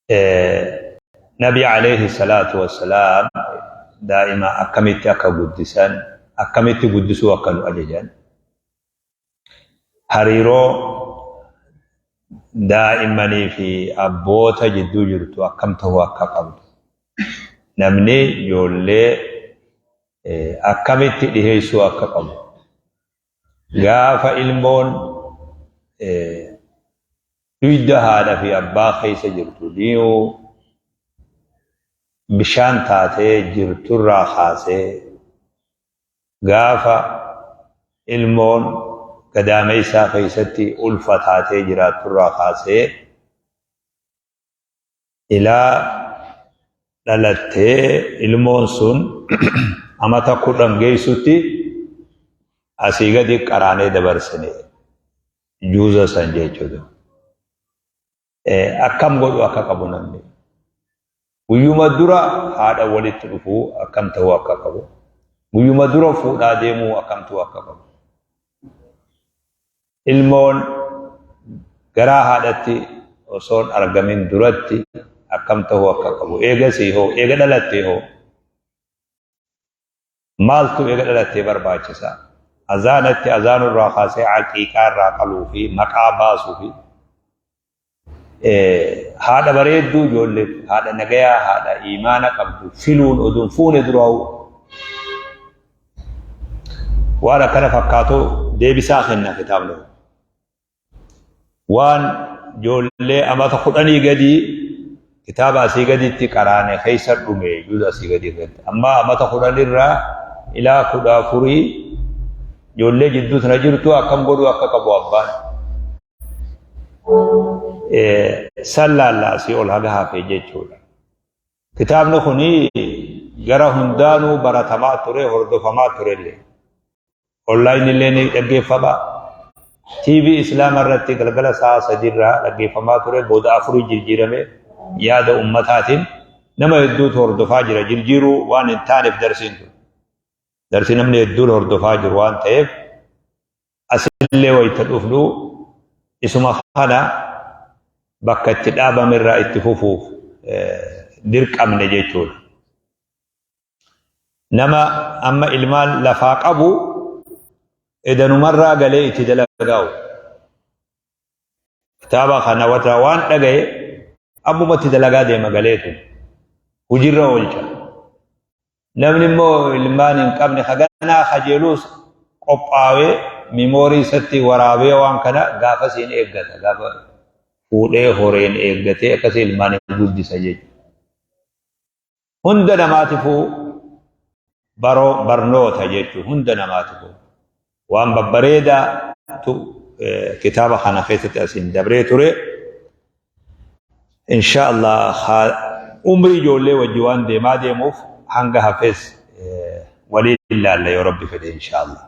Nabi alayhi salaatu wassalaam daa'ima akkamitti akka guddisan, akkamitti guddisuu akka nu ajajan, hariiroo daa'immanii fi abboota jidduu jirtu akkam ta'uu akka qabdu, namni ijoollee akkamitti dhiheessuu akka qabu, gaafa ilmoon Duyda haadha fi abbaa keessa jirtu dhiyoo bishaan taatee jirturraa kaasee gaafa ilmoon gadaameessaa keessatti ulfa taatee jiraatturraa kaasee ilaa dhalattee ilmoon sun amata 10 geessutti asii gadi qaraanee dabarsine juuza san jechuudha. Akkam godhu akka qabu namni. Guyyuma dura haadha walitti dhufuu akkam ta'uu akka qabu. Guyyuma dura fuudhaa deemuu akkam ta'uu akka qabu. Ilmoon garaa haadhatti osoon argamin duratti akkam ta'uu akka qabu. Eegasii hoo eega dhalattee hoo Maaltu eega dhalattee barbaachisa? Azaanatti azaanurraa kaasee aqiiqaa irraa qaluu fi maqaa baasuu fi haadha bareedduu ijoolleef haadha nagayaa haadha iimaana qabdu filuun oduun fuune duraa'u waan akkana fakkaatu deebisaa kenna kitaabni kun. Waan ijoollee amata kudhanii gadii kitaaba asii gaditti qaraane keessa dhume juuza asii gadii irratti. Amma amata 10 irraa ilaa 14 ijoollee jidduu tana jirtu akkam godhuu akka qabu abbaan. San laalla asii ol haga hafe jechuudha. Kitaabni kun gara hundaanuu baratamaa ture hordofamaa turellee. Online illee ni dhaggeeffama. TV Islaama irratti galgala sa'a 3 irraa dhaggeeffamaa ture booda afurii jijjiirame yaada ummataatiin nama hedduutu hordofaa jira. Jijjiiruu waan hin taaneef darsiin tun. Darsii namni hedduun hordofaa jiru waan ta'eef asillee wayita dhufnu isuma kana bakka itti dhaabame irraa itti fufuuf dirqamne jechuudha. Nama amma ilmaan lafaa qabu edanumarraa galee itti dalagaa'u. Kitaaba kana warra waan dhagaye ammumatti dalagaa deema galeetu hojiirra oolcha. Namni immoo ilmaan hin qabne haganaa kajeeluus qophaawee miimoorii isatti waraabee waan kana gaafasiin eeggata. Gaafa fuudhee horeen eeggatee akkasii ilmaan guddisa jechuudha. Hunda namaatifuu baroo barnoota jechuun hunda namaatifuu waan babbareedaa tu kitaaba kana keessatti asiin dabree ture. Insha Allah umrii ijoollee wajji waan deemaa deemuuf hanga hafes waliin ilaalla yoo Rabbi fedhe insha Allah.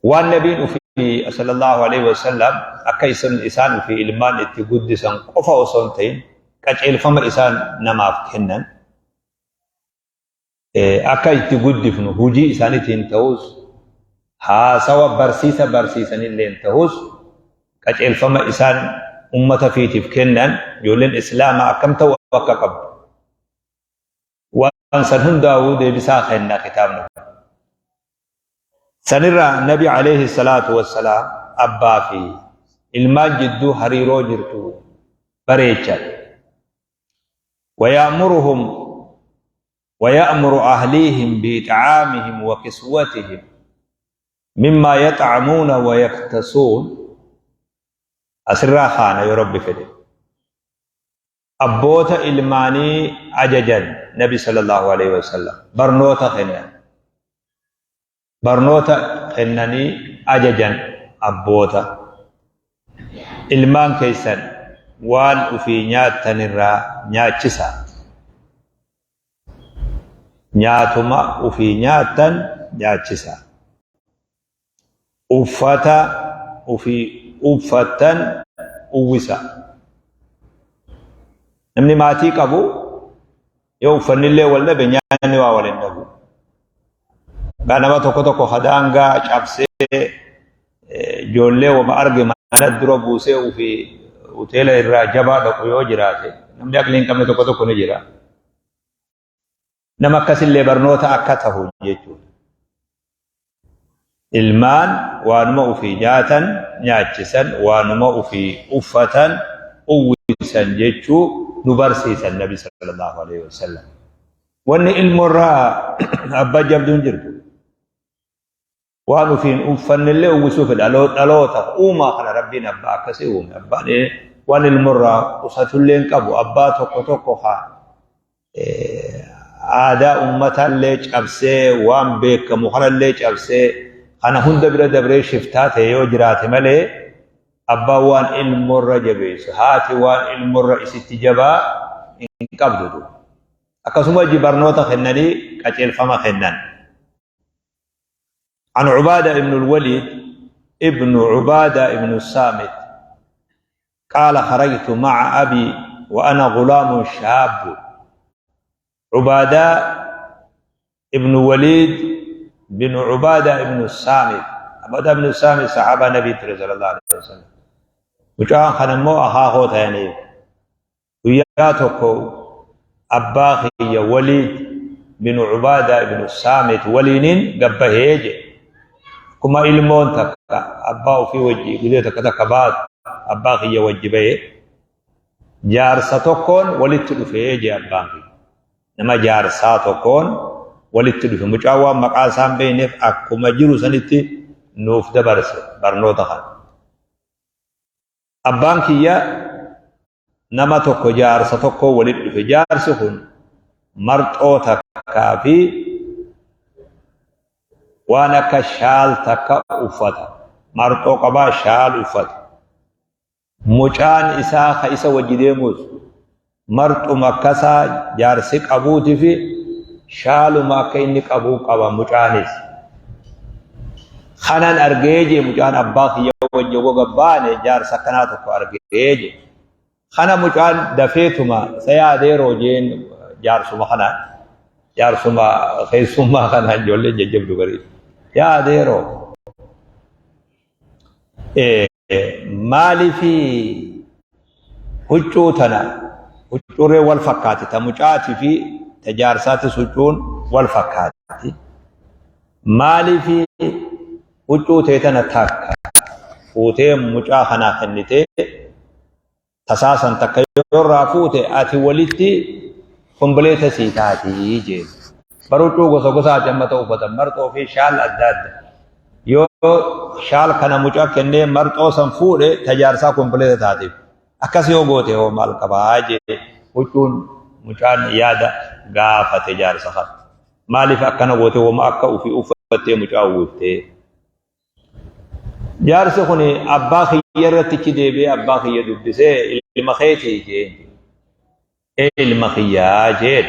Waan nabiin ufii sallallahu alaihi wasallam akka isin isaan ufii ilmaan itti guddisan qofa osoo hin ta'in qaceelfama isaan namaaf kennan akka itti guddifnu hujii isaaniitiin ta'us haasawa barsiisa barsiisanilleen ta'us qaceelfama isaan ummata fiitiif kennan ijoolleen islaamaa akkam ta'uu akka qabdu Waan san hundaa'uu deebisaa kenna kitaabni kun. Sanirraa Nabi alayhi salaatu wassalaam abbaa fi ilmaan jidduu hariiroo jirtu bareechan. Waya'muruhum waya'muru ahliihim biixcaamihim wa kiswatihim mimmaa yaxcamuuna wa yaktasuun asirraa kaana yoo Rabbi fedhe. Abboota ilmaanii ajajan Nabi sallallahu alaihi wasallam barnoota kennan. Barnoota kennanii ajajan abboota. Ilmaan keessan waan ufii nyaattan irraa nyaachisa. Nyaatuma ufii nyaattan nyaachisa. Uffata ufii uffattan uwwisa. Namni maatii qabu yoo uffannillee wal dhabe nyaanni waa wal hin dhabu. Gaa nama tokko tokko hadaangaa cabsee ijoollee wama arge mana dura buusee ofii hoteela irraa jabaa dhaqu yoo jiraate namni aqlii hin qabne tokko tokko ni jira. Nama akkasillee barnoota akka tahu jechuudha. Ilmaan waanuma ufii nyaatan nyaachisan, waanuma ufii uffatan uwwisan jechuu nu barsiisan Nabi sallallahu alaihi wasallam. Wanni ilmoorraa abbaa jabduun jirtu. Waan ufiin uffannellee uwwisuu fedha. Dhaloota uumaa kana Rabbiin abbaa akkasii uume. Abbaan waan ilmoorraa qusatullee hin qabu. Abbaa tokko tokko haa aadaa ummataallee cabsee waan beekamu kanallee cabsee kana hunda bira dabree shiftaa ta'e yoo jiraate malee abbaan waan ilmoorra jabeessu haati waan ilmoorra isitti jabaa hin qabdu. Akkasuma barnoota kennanii qajeelfama kennan. عن عبادة بن الوليد ابن عبادة بن الصامت قال خرجت مع أبي وأنا غلام شاب عبادة ابن وليد بن عبادة بن الصامت عبادة بن الصامت صحابة نبي صلى الله عليه وسلم mucaan kana immoo akaakoo ta'aniif Guyyaa tokko abbaa kiyya Waliid bin Ubaadaa ibn Saamit waliinin gabbahee jedhe. Akkuma ilmoon takka abbaa ofii wajji guyyaa takka takka baatu abbaa kiyya wajji bahee jaarsa tokkoon walitti dhufee jedhe abbaan kiyya. Nama jaarsaa tokkoon walitti dhufe. Mucaan waan maqaa isaa hin beekneef akkuma jiru sanitti nuuf dabarse barnoota kana. Abbaan kiyya nama tokko jaarsa tokko walitti dhufe. Jaarsi kun marxoo takkaa fi waan akka shaal takka uffata. Marxoo qabaa shaal uffata. Mucaan isaa ka isa wajji deemus marxuma akkasaa jaarsi qabuuti fi shaaluma akka inni qabuu qaba mucaanis. Kanan argee jee mucaan abbaa kiyya wajji goga baane jaarsa akkanaa tokko argee jee. Kana mucaan dafeetuma sayaadeeroo jeen jaarsuma kanaan jaarsuma keessummaa kanaan ijoolleen jajjabdu garii. Yaadeeroo. Maaliifi huccuu tana huccuurree wal fakkaati ta mucaatii fi ta jaarsaatis huccuun wal fakkaati. Maaliifi huccuu tee tana takka fuutee mucaa kanaa kennitee tasaa san takka yoo irraa fuute ati walitti kombileeta sii taati jeen. Bar huccuu gosa gosaati amma ta'u uffatan marxoo fi shaal adda adda. Yoo shaal kana mucaa kennee marxoo san fuudhe tajaarsaa kombileeta taatiif. Akkas yoo goote hoo maal qabaa jee huccuun mucaan yaada gaafate jaarsa kana. Maaliif akkana goote woma akka ofii uffattee mucaa uwwiftee. Jaarsi kun abbaa kiyya irratti achi deebi'ee abbaa kiyya dubbisee ilma keetii jeen. Ee ilma kiyyaa jeen.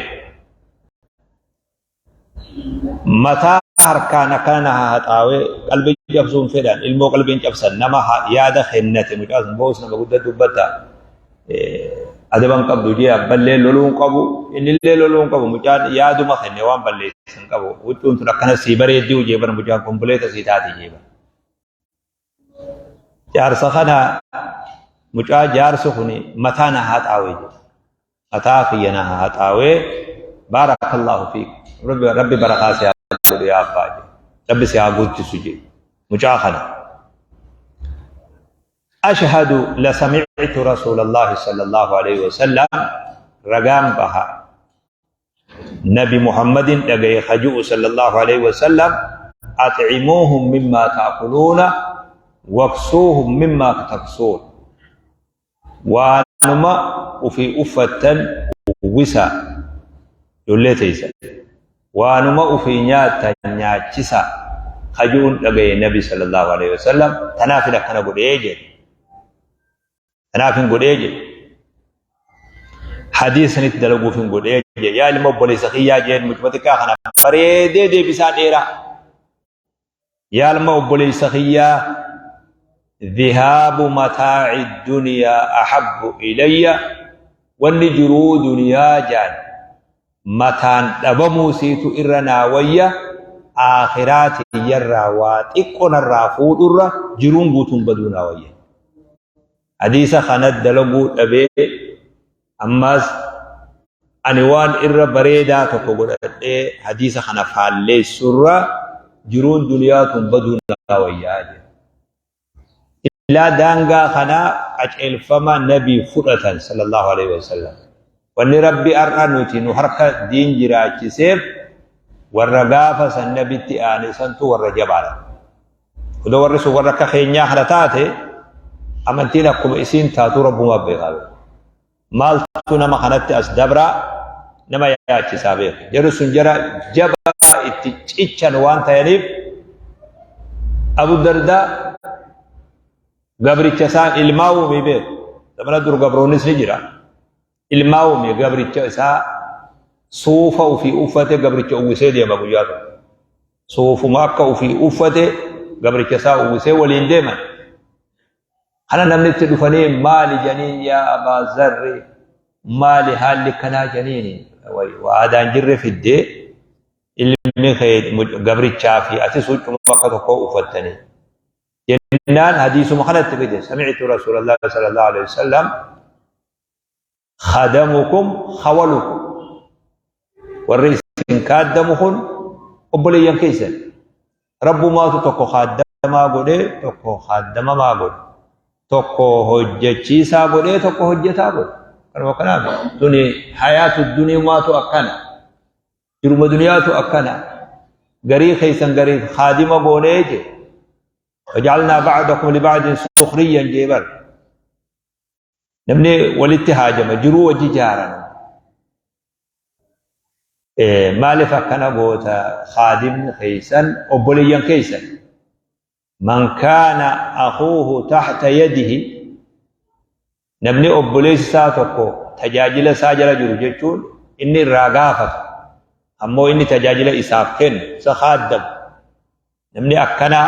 Mataa harkaan akkana na haxaawee qalbii cabsuun fedhan ilmoo qalbiin cabsan nama yaada kennate mucaa sun bo'us nama guddaa dubbatta. Adaba hin qabdu jee abballee loluu hin qabu innillee loluu hin qabu mucaan yaaduma kenne waan balleessu hin qabu huccuun tun akkana sii bareeddii jee bara mucaan kompileeta sii taati jee bara. Jaarsa kana mucaa jaarsi kun mataa na haxaawee jedhe mataa kiyya na haxaawee baarakallahu fiik rabbi rabbi barakaa si haa godhu yaa abbaa jedhe rabbi si haa guddisu jedhe mucaa kana. Ashhadu la sami'tu Rasuulallahi sallallahu alaihi wasallam ragaan baha Nabi Muhammadin dhagaye kaju'u sallallahu alaihi wasallam at'imuuhum mimmaa ta'kuluuna waksuuhum mimmaa taksuun waanuma ufii uffattan uwwisaa ijoollee teessan Waanuma ufii nyaattan nyaachisaa ka ju'uun dhagaye nabi sallallahu aleyhi wasallam tanaafin akkana godhee jedhe tanaafin godhee jedhe hadiisa sanitti dalaguufin godhee jedhe yaa ilma obboleessa kiyyaa jeen mucuma xiqqaa kana bareedee deebisaa dheeraa Yaa ilma obboleessa kiyyaa dhihaabu mataa'i duniyaa ahabbu ilayya wanni jiruu duniyaa jaan mataan dhabamuu siitu irra naa wayya aakhiraa tiyyarraa waa xiqqo narraa fuudhurra jiruun guutuun baduu naa wayya. Hadiisa kana dalaguu dhabee ammaas ani waan irra bareedaa tokko godhadhee hadiisa kana faalleessurra jiruun duniyaa tun baduu naa wayyaa jedhe. Ilaa daangaa kanaa qaceelfama nabii fudhatan sallallahu alaihi wasallam. Wanni Rabbi har'a nuti nu harka diin jiraachiseef warra gaafa san nabitti aane santu warra jabaadha. Odoo warri sun warra akka keenyaa kana taate amantiin akkuma isiin taatu Rabbumaa beekaa beeku. Maaltu nama kanatti as dabraa nama yaachisaa beeku. Jarri sun jara jabaa itti cichan waan ta'aniif Abu Dardaa gabricha isaa ilmaa uumee beeku. Zamana dur gabroonnis ni jira. Ilmaa uumee gabricha isaa suufa ofii uffate gabricha uwwisee deema guyyaa tokko. Suufuma akka ofii uffate gabricha isaa uwwisee waliin deeman. Kana namni itti dhufanii maali janiin yaa Abaa Zarri maali haalli kanaa janiin waadaan jirre fiddee ilmi kee gabrichaa fi atis huccuma akka tokkoo uffattanii. Jennaan hadiisuma kanatti fide sami'tu Rasuulallah sallallahu alaihi wasallam khadamukum khawalukum warri isin kaaddamu kun obboleeyyan keessan rabbumaatu tokko kaaddamaa godhee tokko kaaddamamaa godhe tokko hojjechiisaa godhee tokko hojjetaa godhe kanuma kanaaf tuni hayaatu duniyaatu akkana jiruma duniyaatu akkana garii keessan gariif kaadima goonee jee waja'alnaa ba'dakum liba'din sukhriyan jee bar Namni walitti haajama jiruu wajji jaaran. Maaliif akkana goota kaadimni keessan obboleeyyan keessan. Man kaana akuuhu tahta yadihi namni obboleessi isaa tokko tajaajila isaa jala jiru jechuun inni irraa gaafatu ammoo inni tajaajila isaaf kennu isa kaaddamu namni akkanaa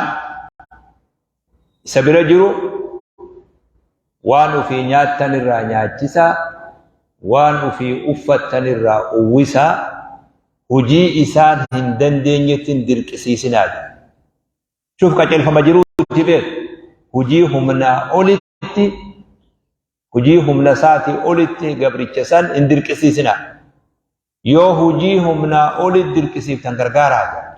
isa bira jiru waan ufii nyaattan irraa nyaachisaa, waan ufii uffattan irraa uwwisaa, hujii isaan hin dandeenyetti hin dirqisiisinaa jedhe. Shuuf qaceelfama jiruuti beek. Hujii humnaa olitti hujii humna isaatii olitti gabricha san hin dirqisiisinaa. Yoo hujii humnaa olitti dirqisiiftan gargaaraa jedha.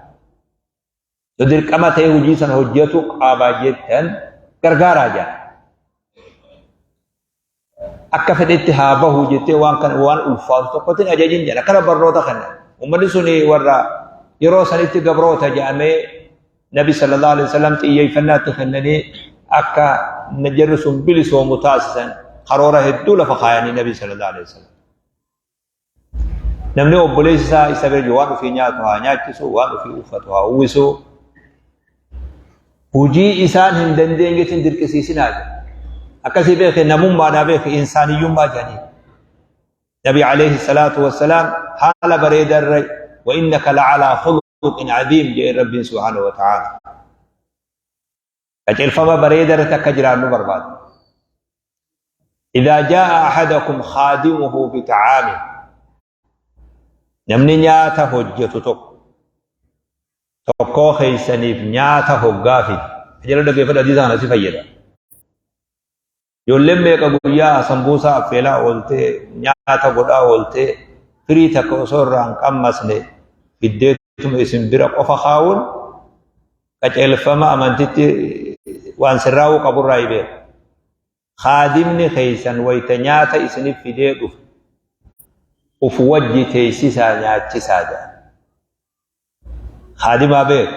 Yoo dirqama ta'ee hojii sana hojjetu qaba jettan gargaaraa jedha. Akka fedhetti haa bahu jettee waan kana waan ulfaatu tokkotti hin ajajin jedha. Kana barnoota kenna. Uummanni sun warra yeroo sanitti gabroota jedhamee Nabi sallallahu alaihi wasallam xiyyeeffannaa itti kennanii akka jarri sun bilisoomu taasisan karoora hedduu lafa kaayanii Nabi sallallahu alaihi wasallam. Namni obboleessi isaa isa bira jiru waan ofii nyaatu haa nyaachisu, waan ofii uffatu haa uwwisu. Hojii isaan hin dandeenyetti hin dirqisiisinaa jedha. Akkasii beeke namummaadhaa beeke insaaniyyummaa jedhanii. Nabi alayhi salaatu wassalaam haala bareedaa irra wa innaka la'alaa khuluqin cadiim jedheen Rabbiin subhaanahu wa ta'aala. Qajeelfama bareeda irratti akka jiraannu barbaada. Idaa jaa'a ahadakum khaadimuhu bita'aamin. Namni nyaata hojjetu tokko tokkoo keessaniif nyaata hoggaa fide. Jala dhaggeeffadhu hadiisa kana si fayyada. Ijoolleen meeqa guyyaa sambuusaa affeelaa ooltee nyaata godhaa ooltee firii takka osoo irraa hin qammasne fiddeetuma isin bira qofa kaa'uun qaceelfama amantitti waan sirraa'uu qaburraa hin beeku. Kaadimni keessan wayita nyaata isinif fidee dhufu uf wajji teessisaa nyaachisaa jedha. Kaadimaa beeku.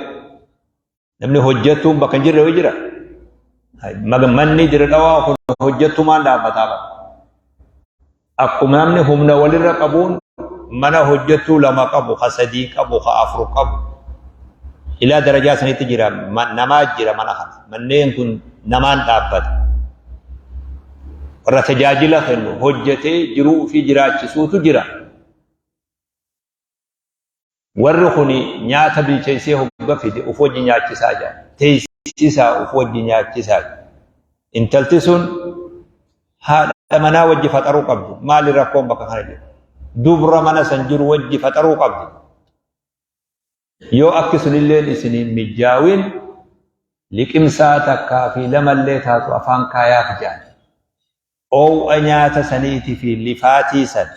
Namni hojjettuun bakka hin jirre wayii jira. Manni jira dhawaa kun hojjettumaan dhaabbataa qaba. Akkuma namni humna walirra qabuun mana hojjettuu lama qabu, ka sadii qabu, ka afur qabu. Ilaa darajaa sanitti jira namaa jira mana kana. Manneen kun namaan dhaabbata. Warra tajaajila kennu hojjetee jiruu ofii jiraachisuutu jira. Warri kuni nyaata bilcheessee hogga fide uf wajji nyaachisaa jedha. Teessisaa uf wajji nyaachisaa jedha. Intalti sun haadha manaa wajji faxaruu qabdi. Maali rakkoon bakka kana jiru? Dubra mana san jiru wajji faxaruu qabdi. Yoo akki sunilleen isin hin mijjaawin liqimsaa takkaa fi lamallee taatu afaan kaayaaf jedhan. Oow'a nyaata saniiti fi lifaatii san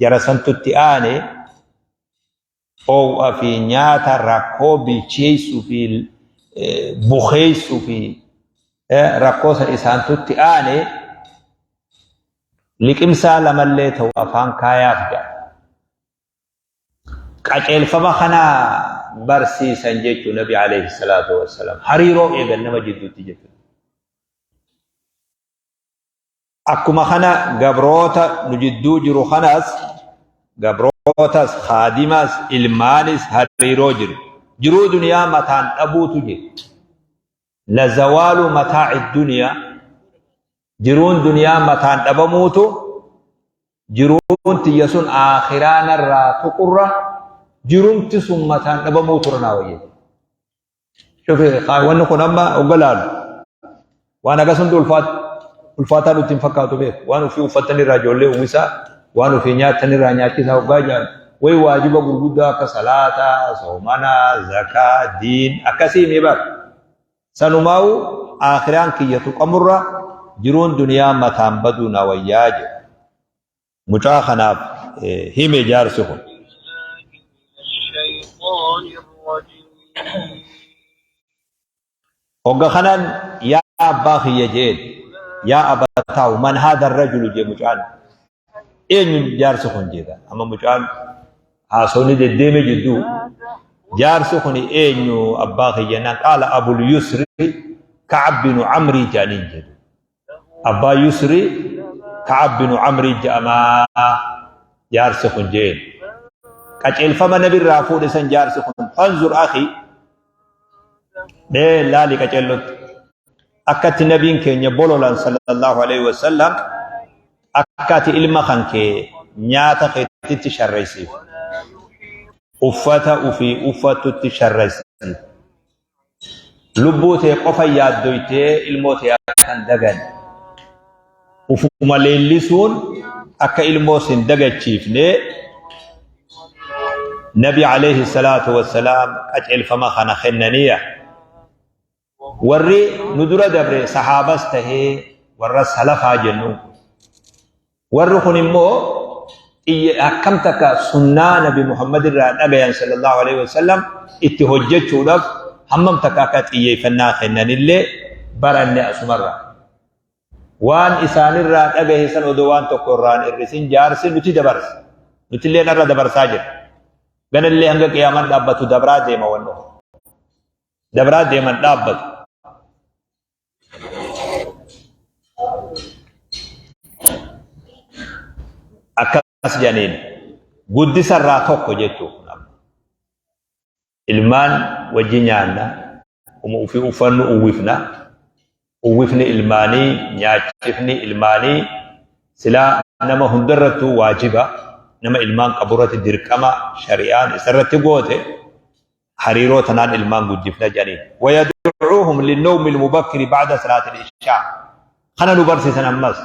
jara santu itti aane, oow'a fi nyaata rakkoo bilcheessuu fi bukeessuu fi rakkoo san isaantu itti aane, liqimsaa lamallee ta'u afaan kaayaaf jedha. Qaceelfama kana barsiisan jechuun Nabi alayhi salaatu wassalaam hariiroo eegan nama jidduutti jechuudha. Akkuma kana gabroota nu jidduu jiru kanas gabrootas khaadimas ilmaanis hariiroo jiru. Jiruu duniyaa mataan dhabuutu jira. La zawaalu mataa'i duniyaa jiruun duniyaa mataan dhabamuutu jiruun tiyya sun aakhiraa narraa tuqurra jirumti sun mataan dhabamuutu irra naa wayya. Shufi wanni kun amma hogga laalu waan hagas hundi ulfaataa nutti hin fakkaatu beeku. Waan ofii uffatan irraa ijoollee uwwisaa, waan ofii nyaatan irraa nyaachisaa hoggaa jaalu. Wayi waajiba gurguddaa akka salaataa, soomanaa, zakaa, diin akkasii mi bara. Sanumaa'u aakhiraan kiyya tuqamurra jiruun duniyaa mataan baduu na wayyaa jedhu. Mucaa kanaaf hime jaarsi kun. Hogga kanaan yaa abbaa kiyya jeen yaa abataahu man haadha rajulu jee mucaan eenyu jaarsi kun jeega amma mucaan haasawni deddeeme jidduu jaarsi kun eenyu abbaa kiyya jennaan qaala abul yusri ka'ab binu amrii jedhaniin jedhu abbaa yusri ka'ab binu amrii jedhamaa jaarsi kun jeen qaceelfama nabirraa fuudhe san jaarsi kun fanzur akhi Mee laali qaceellotti. Akka itti nabiin keenya bololan sallallahu alaihi wasallam akka ati ilma kan kee nyaata keetitti sharraysiif. Uffata ufii uffattutti sharraysiif. Lubbuu tee qofa yaaddoytee ilmoo tee akka hin daganne. Ufuma leellisuun akka ilmoo sin dagachiifne Nabi alayhi salaatu wassalaam qaceelfama kana kennaniya. Warri nu dura dabre sahaabas tahee warra salafaa jennuun kun. Warri kun immoo akkam takka sunnaa Nabi Muhammad irraa dhagayan sallallahu alaihi wasallam itti hojjechuudhaaf hammam takka akka xiyyeeffannaa kennanillee baranne asumarraa. Waan isaanirraa dhagahe san odoo waan tokko irraa hin hir'isin jaarsi nuti dabarsa. Nutillee irra dabarsaa jira. Ganallee hanga qiyaamaan dhaabbatu dabraa deema wanni kun. Dabraa deeman dhaabbatu. Akkas jedhaniin guddisarraa tokko jechuudha. Ilmaan wajji nyaanna, uma ufii uffannu uwwifna, uwwifni ilmaanii, nyaachifni ilmaanii silaa nama hundarrattuu waajiba, nama ilmaan qaburratti dirqama shari'aan isarratti goote, hariiroo tanaan ilmaan guddifna jedhaniin. Wayad'uuhum linnawmi almubakkiri ba'da salaati al-ishaa. Kana nu barsiisan ammas.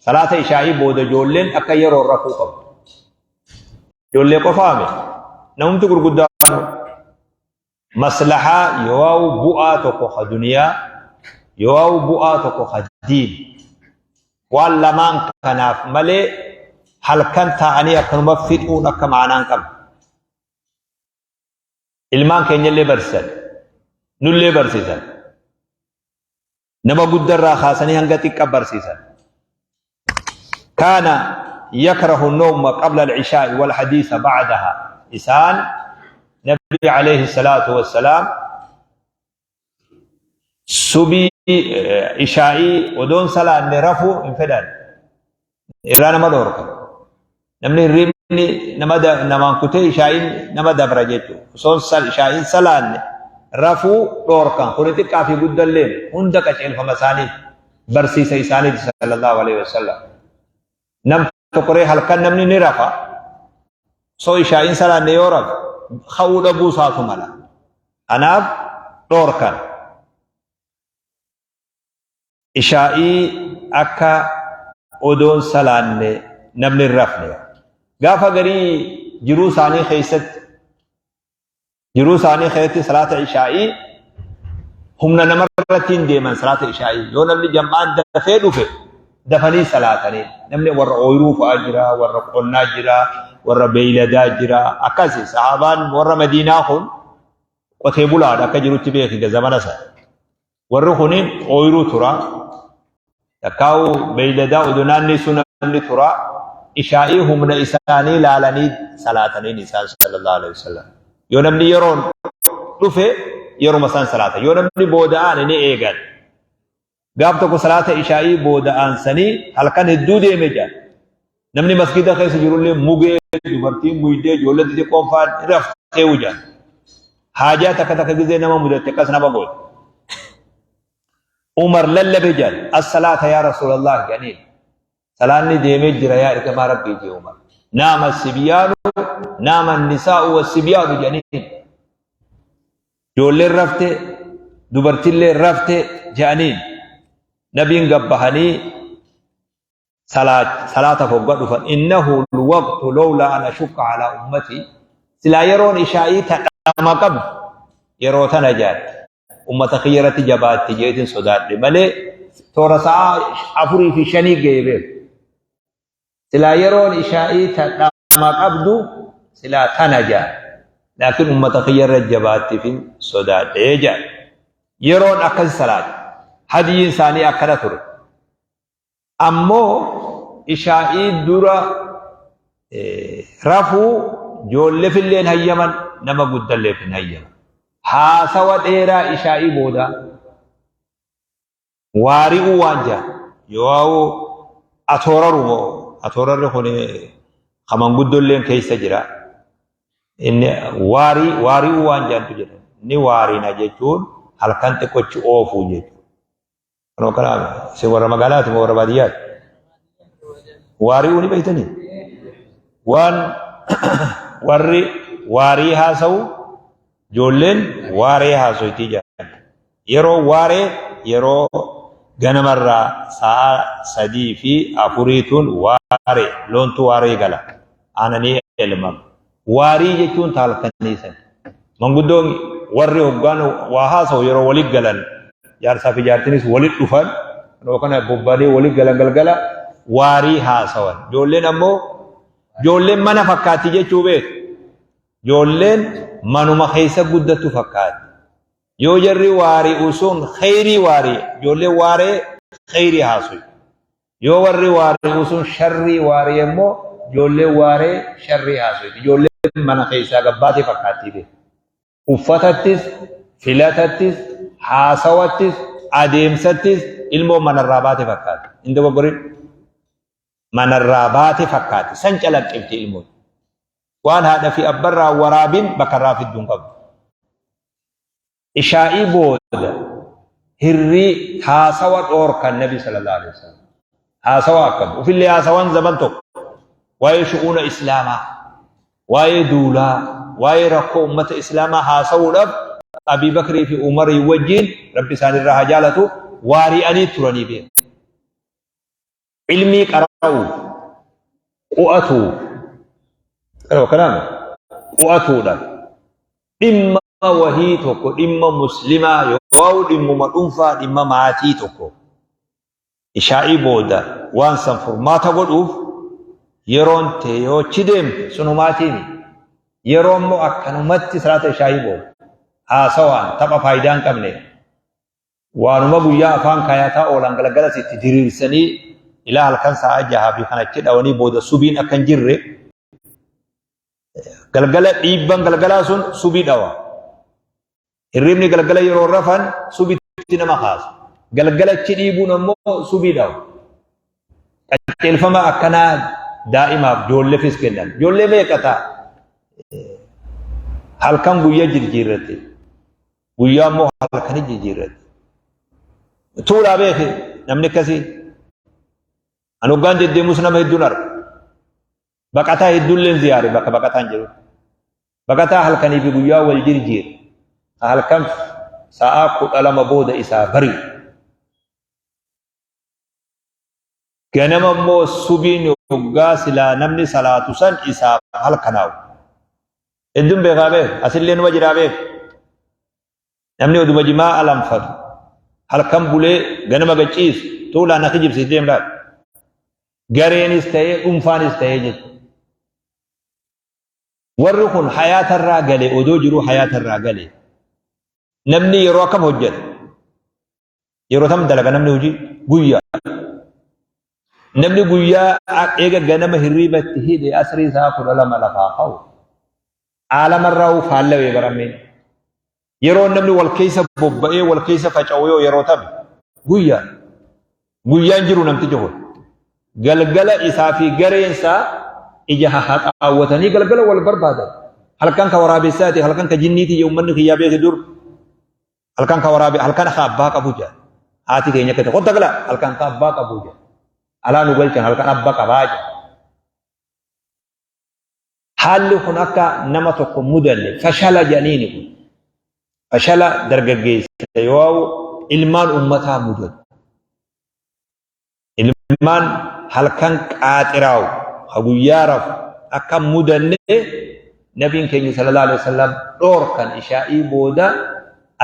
Salaata ishaa'ii booda ijoolleen akka yeroo rafuu qabdu. Ijoollee qofaa miti. Namumti gurguddaan maslahaa yoo bu'aa tokko ka duniyaa yoo bu'aa tokko ka diin waan lamaan kanaaf malee halkan taa'anii akkanuma fixuun akka maanaan qabdu. Ilmaan keenyallee barsiisan. Nullee barsiisan. Nama guddarraa kaasanii hanga xiqqa barsiisan. Kaana yakrahu nawma qabla al-ishaa'i wal hadiisa ba'daha. Isaan Nabi alayhi salaatu wassalaam subii ishaa'ii odoon salaanne rafuu hin fedhan. Irraa nama dhoorka. Namni hirriibni nama namaan kutee ishaa'iin nama dabra jechuudha. Osoo ishaa'iin salaanne rafuu dhoorkan. Kuni xiqqaa fi guddallee hunda qaceelfama isaaniiti. Barsiisa isaaniiti sallallahu alaihi wasallam. Nam tokkoree halkan namni ni rafa. Osoo ishaa'iin salaanne yoo rafe ka'uu dhabuu isaatu mala. Kanaaf dhoorkan. Ishaa'ii akka odoon salaanne namni hin rafne. Gaafa garii jiruu isaanii keessatti jiruu isaanii keessatti salaata ishaa'ii humna namarratti hin deeman salaata ishaa'ii yoo namni jam'aan dafee dhufe Dafanii salaatanii namni warra ooyiruu fa'aa jira, warra qonnaa jira, warra beeyladaa jira. Akkasi sahaabaan warra Madiinaa kun qotee bulaadha akka jirutti beeki zamana sana. Warri kun ooyiruu tura. Takkaa'u beeyladaa odoo naanneessuu namni tura. Ishaa'ii humna isaanii laalanii salaataniin isaan sallallahu alaihi wasallam. Yoo namni yeroon dhufe yeruma isaan salaata. Yoo namni booda'aan ni eegan. Gaaf tokko salaata ishaa'ii booda aansanii halkan hedduu deeme jedhan. Namni masgiida keessa jirullee mugee, dubartiin muydee, ijoollee xixiqqoon fa'aan raftee jedhan. Haajaa takka takka gizee nama mudatte akkas nama gooti. Umar lallabe jedhan as-salaata yaa Rasuulallah jedhaniin. Salaanni deemee jira yaa ergamaa Rabbii jee Umar. Naama sibyaanu naama nisaa'u wa sibyaanu jedhaniin. Ijoolleen rafte, dubartilleen rafte je'aniin. Nabiin gabbahanii salaataaf hogga dhufan. Innahu lwaqtu lowlaa an ashukka alaa ummatii. Silaa yeroon ishaa'ii ta dhama qabdu yeroo tana jedhan. Ummata kiyya irratti jabaatti jeetiin sodaadhe malee toora sa'aa 4 fi 5 ga'e beeku. Silaa yeroon ishaa'ii ta dhama qabdu silaa tana jaa. Laakiin ummata kiyya irra jabaattiifin sodaadhe jaa. Yeroon akkasi salaate. Hadyiin isaanii akkana ture. Ammoo ishaa'ii dura rafuu joollefillee hin hayyaman nama guddalleef hin hayyaman. Haasawa dheeraa ishaa'ii boodaa. Waari'uu waan jaan yoo atooraru moo atoorarri kun ka manguddolleen keessa jira. Inni waarii waari'uu waan jaantu jira. Ni waarina jechuun halkan xiqqochi oofuu jechuudha. Kanuma kana isin warra magaalaati moo warra baadiyyaati? Waari'uu ni beektanii? Waan warri waarii haasa'u ijoolleen waaree haasoytii jedhan. Yeroo waaree yeroo ganamarraa sa'a 3 fi 4 tun waaree loontu waaree gala. Aananii elmama. Waarii jechuun ta halkanii san. Manguddoon warri hoggaan waa haasa'u yeroo wali galan jaarsaa fi jaartinis wali dhufan yeroo kana bobba'anii wali galan galgala waarii haasawan. Ijoolleen ammoo ijoolleen mana fakkaatti jechuu beeku. Ijoolleen manuma keessa guddattu fakkaatti. Yoo jarri waari'u sun kheyrii waarii ijoolleen waaree kheyrii haasoyu. Yoo warri waari'u sun sharrii waari'e immoo ijoolleen waaree sharrii haasoyti. Ijoolleen mana keessaa gabbaatee fakkaattii beeku. Uffatattis, filatattis, haasawattis, adeemsattis ilmoon manarraa baate fakkaatti. Hin dogoggorin. Manarraa baate fakkaatti. San calaqqifti ilmoon. Waan haadha fi abbarraa waraabin bakka irraa fiddu hin qabdu. Ishaa'ii booda hirrii haasawa dhoorkan Nabi sallallahu alaihi wasallam. Haasawa akkam ufillee haasawan zaman tokko waa'ee shu'uuna Islaamaa, waa'ee duulaa, waa'ee rakkoo ummata Islaamaa haasawuudhaaf Abii Bakrii fi Umarii wajjiin Rabbi isaanirraa haa jaalatu waari'anii turanii beeku. Ilmii qara'uuf, qu'atuuf, kanaaf qu'atuudhaaf dhimma wahii tokko dhimma muslimaa yoo dhimmuma dhuunfaa dhimma maatii tokko ishaa'ii booda waan san furmaata godhuuf yeroon tee yoo achi deemte sunumaatiimi yeroo immoo akkanumatti salaata ishaa'ii booda haasawaan tapha faayidaa hin qabne Waanuma guyyaa afaan kaayataa oolan galgalas itti diriirsanii ilaa halkan sa'a jahaa fi kan achi dhawanii booda subiin akka hin jirre galgala dhiibban galgalaa sun subii dhawa. Hirribni galgala yeroo rafan subitti nama kaasa. Galgala achi dhiibuun ammoo subii dhawa. Qajeelfama akkanaa daa'imaaf ijoolleefis kennan. Ijoollee meeqa ta'a? Halkan guyyaa jirjiirratte. Guyyaa immoo halkanii jijjiirratti. Tuulaa beeki namni akkasii. Ani hoggaan deddeemus nama hedduun arga. Baqataa hedduulleen ziyaare bakka baqataan jiru. Baqataa halkanii fi guyyaa wal jirjiire. Halkan sa'aa 12 booda isaa bari'u. Ganama immoo subiin hoggaa silaa namni salaatu san isaaf halkanaawu. Hedduun beekaa beek asillee numa jiraa beek. Namni oduma jimaa alanfatu halkan bulee ganama gachiisu tuulaa na kijibsiis deem laal. Gareenis ta'ee dhuunfaanis ta'ee jechuudha. Warri kun hayaatarraa gale odoo jiruu hayaatarraa gale. Namni yeroo akkam hojjeta? Yeroo tam dalaga namni hojii? Guyyaa. Namni guyyaa eega ganama hirriiba itti hidhe asrii isaa 12 lafaa ka'u. Aalamarraa faallawee barammeen. Yeroo namni wal keessa bobba'ee wal keessa faca'u yoo yeroo tami? Guyyaa. Guyyaan jiru namtichi kun. Galgala isaa fi gareen isaa ija haxaawwatanii galgala wal barbaadan. Halkan ka waraabessaati, halkan ka jinniiti jee uummanni kiyyaa beeke dur. Halkan ka waraabe, halkan ka abbaa qabu jaa. Haati keenya akka ta'e, kotta gala halkan ka abbaa qabu jaa. Alaa nu galchan halkan abba qabaa jaa. Haalli kun akka nama tokko mudanne fashala jedhaniini kun. Fashala dargaggeessa yoo ilmaan ummataa mudatu. Ilmaan halkan qaaxiraawu ka guyyaa rafu akka mudanne nabiin keenya sallallahu alaihi wasallam dhoorkan ishaa'ii booda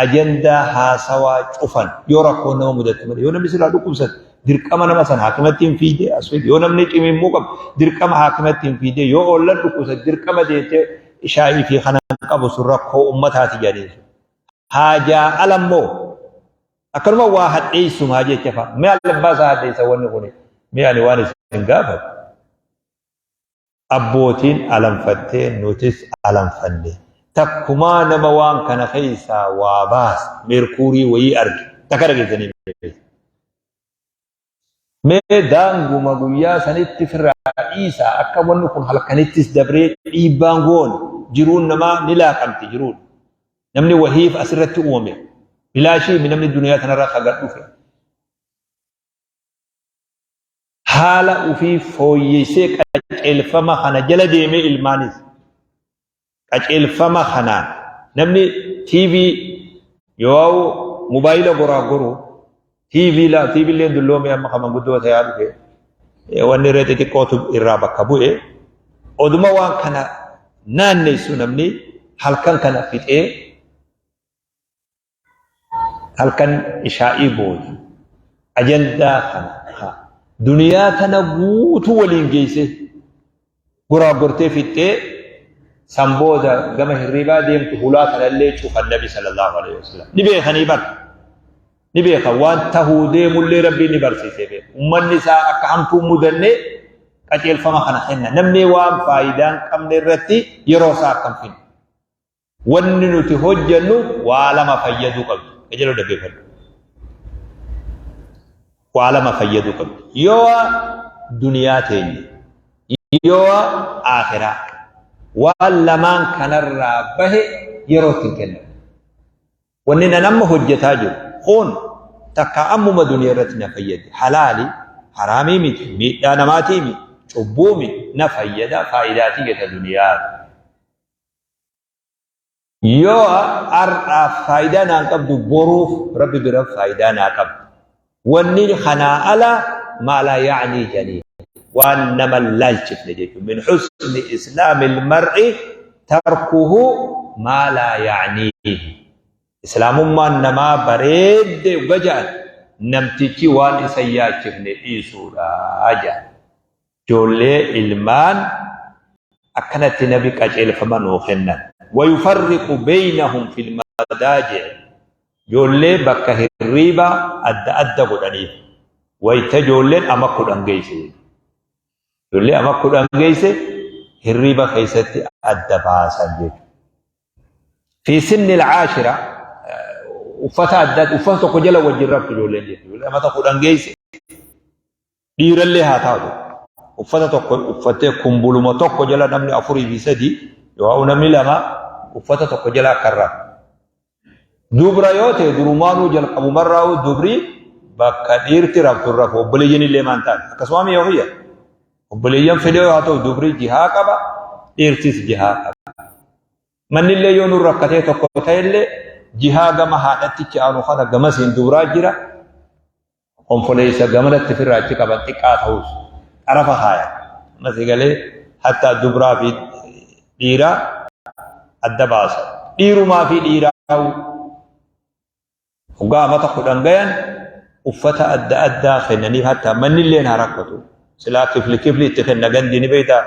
ajandaa haasawaa cufan yoo rakkoon nama mudatte malee yoo namni sirraa dhukkubsate dirqama nama sana haakimatti hin fiide as fide yoo namni cimimmuu qabu dirqama haakimatti hin fiide yoo ollan dhukkubsate dirqama deemtee ishaa'ii fi kana qabu sun rakkoo ummataati jedhanii sun haajaa alammoo akkanuma waa hadheessumaa jecha fa'a mee abbaa isaa hadheessa wanni kun mee ani waan isin gaafatu Abbootiin alanfattee nutis alanfanne. Takkumaa nama waan kana keessaa waa baase meerkuurii wayii arge takka dhageessanii beektu. Mee daanguma guyyaa sanitti firraa dhiisaa akka wanni kun halkanittis dabree dhiibbaan goone jiruun namaa ni laaqamti jiruun. Namni wahiif asirratti uumame bilaashii namni duniyaa tanarra kagan dhufe. Haala ufii fooyyessee qaceelfama kana jala deemee ilmaanis qaceelfama kanaan namni TV yoo mobaayila goraa goru TV la TV illee dulloomee amma kan manguddoo ta'aa dhufe wanni irra xixiqqootu irraa bakka bu'e oduma waan kana naanneessu namni halkan kana fixee halkan ishaa'ii booda ajandaa kana ha duniyaa tana guutuu waliin geesse goraagortee fixxee san booda gama hirribaa deemtu hulaa tanallee cufan nabi sallallahu alaihi wasallam ni beekanii bar ni beekan waan tahuu deemullee rabbiin ni barsiisee beeku ummanni isaa akka hamtuu mudannee qajeelfama kana kenna namni waan faayidaa hin qabne irratti yeroo isaa akkam finne Wanni nuti hojjennu waa lama fayyaduu qabdi. Qajeeloo dhaggeeffadhu. Waa lama fayyaduu qabdi. Yoo duniyaa teenya, yoo akhiraa. Waan lamaan kanarraa bahe yeroo itti hin kennamu. Wanni nan amma hojjetaa jiru kun takka ammuma duniyaa irratti na fayyadi. Halaali, haraamii miti, miidhaa namaatii miti, cubbuu miti, na fayyada, faayidaatii gata duniyaa. Yoo har'aaf faayidaa naan qabdu boruuf Rabbi bira faayidaa naa qabdi. Wanni kanaa ala maa laa ya'nii janii waan nama laalchifne jechuudha. Min husni islaamil mar'i tarkuhu maa laa ya'niihi. Islaamummaan namaa bareedde uga ja'an namtichi waan isa yaachifne dhiisuudha ja'an. Ijoollee ilmaan akkanatti nabi qaceelfama nuu kennan. Wayufarriqu beynahum fil madaaji'i ijoollee bakka hirriibaa adda adda godhaniif. Wayta ijoolleen ama 10 geeyse jechuudha. Ijoollee ama 10 geeyse hirriiba keessatti adda baasan jechuudha. Fi sinni al-caashira uffata adda uffata tokko jala wajjin raftu ijoolleen jechuudha. Ijoollee amata 10 geeyse Dhiirallee haa taatu uffata tokko uffattee kumbuluma tokko jala namni afurii fi sadii yoo namni lama uffata tokko jala akka irraa. Dubra yoo ta'e durumaanuu jalqabumarraa'uu dubri bakka dhiirti raftu hin rafu obboleeyyan illee maan taate akkasuma mi'a kiyya obboleeyyan fedhee haa ta'u dubri jihaa qaba dhiirtis jihaa qaba. Mannillee yoo nu rakkatee tokko ta'ellee jihaa gama haadhattichi aanu kana gamasiin dubraa jira Konfoleessa gamanatti firraa achi qaban xiqqaa ta'us xarafa kaayan. Amma si galee hattaa dubraa fi dhiiraa adda baasa. Dhiirumaa fi dhiiraa hoggaa amata 10 gayan uffata adda addaa kennaniif hattaa mannilleen haa rakkatu. Silaa kifli kifli itti kenna gandi ni beektaa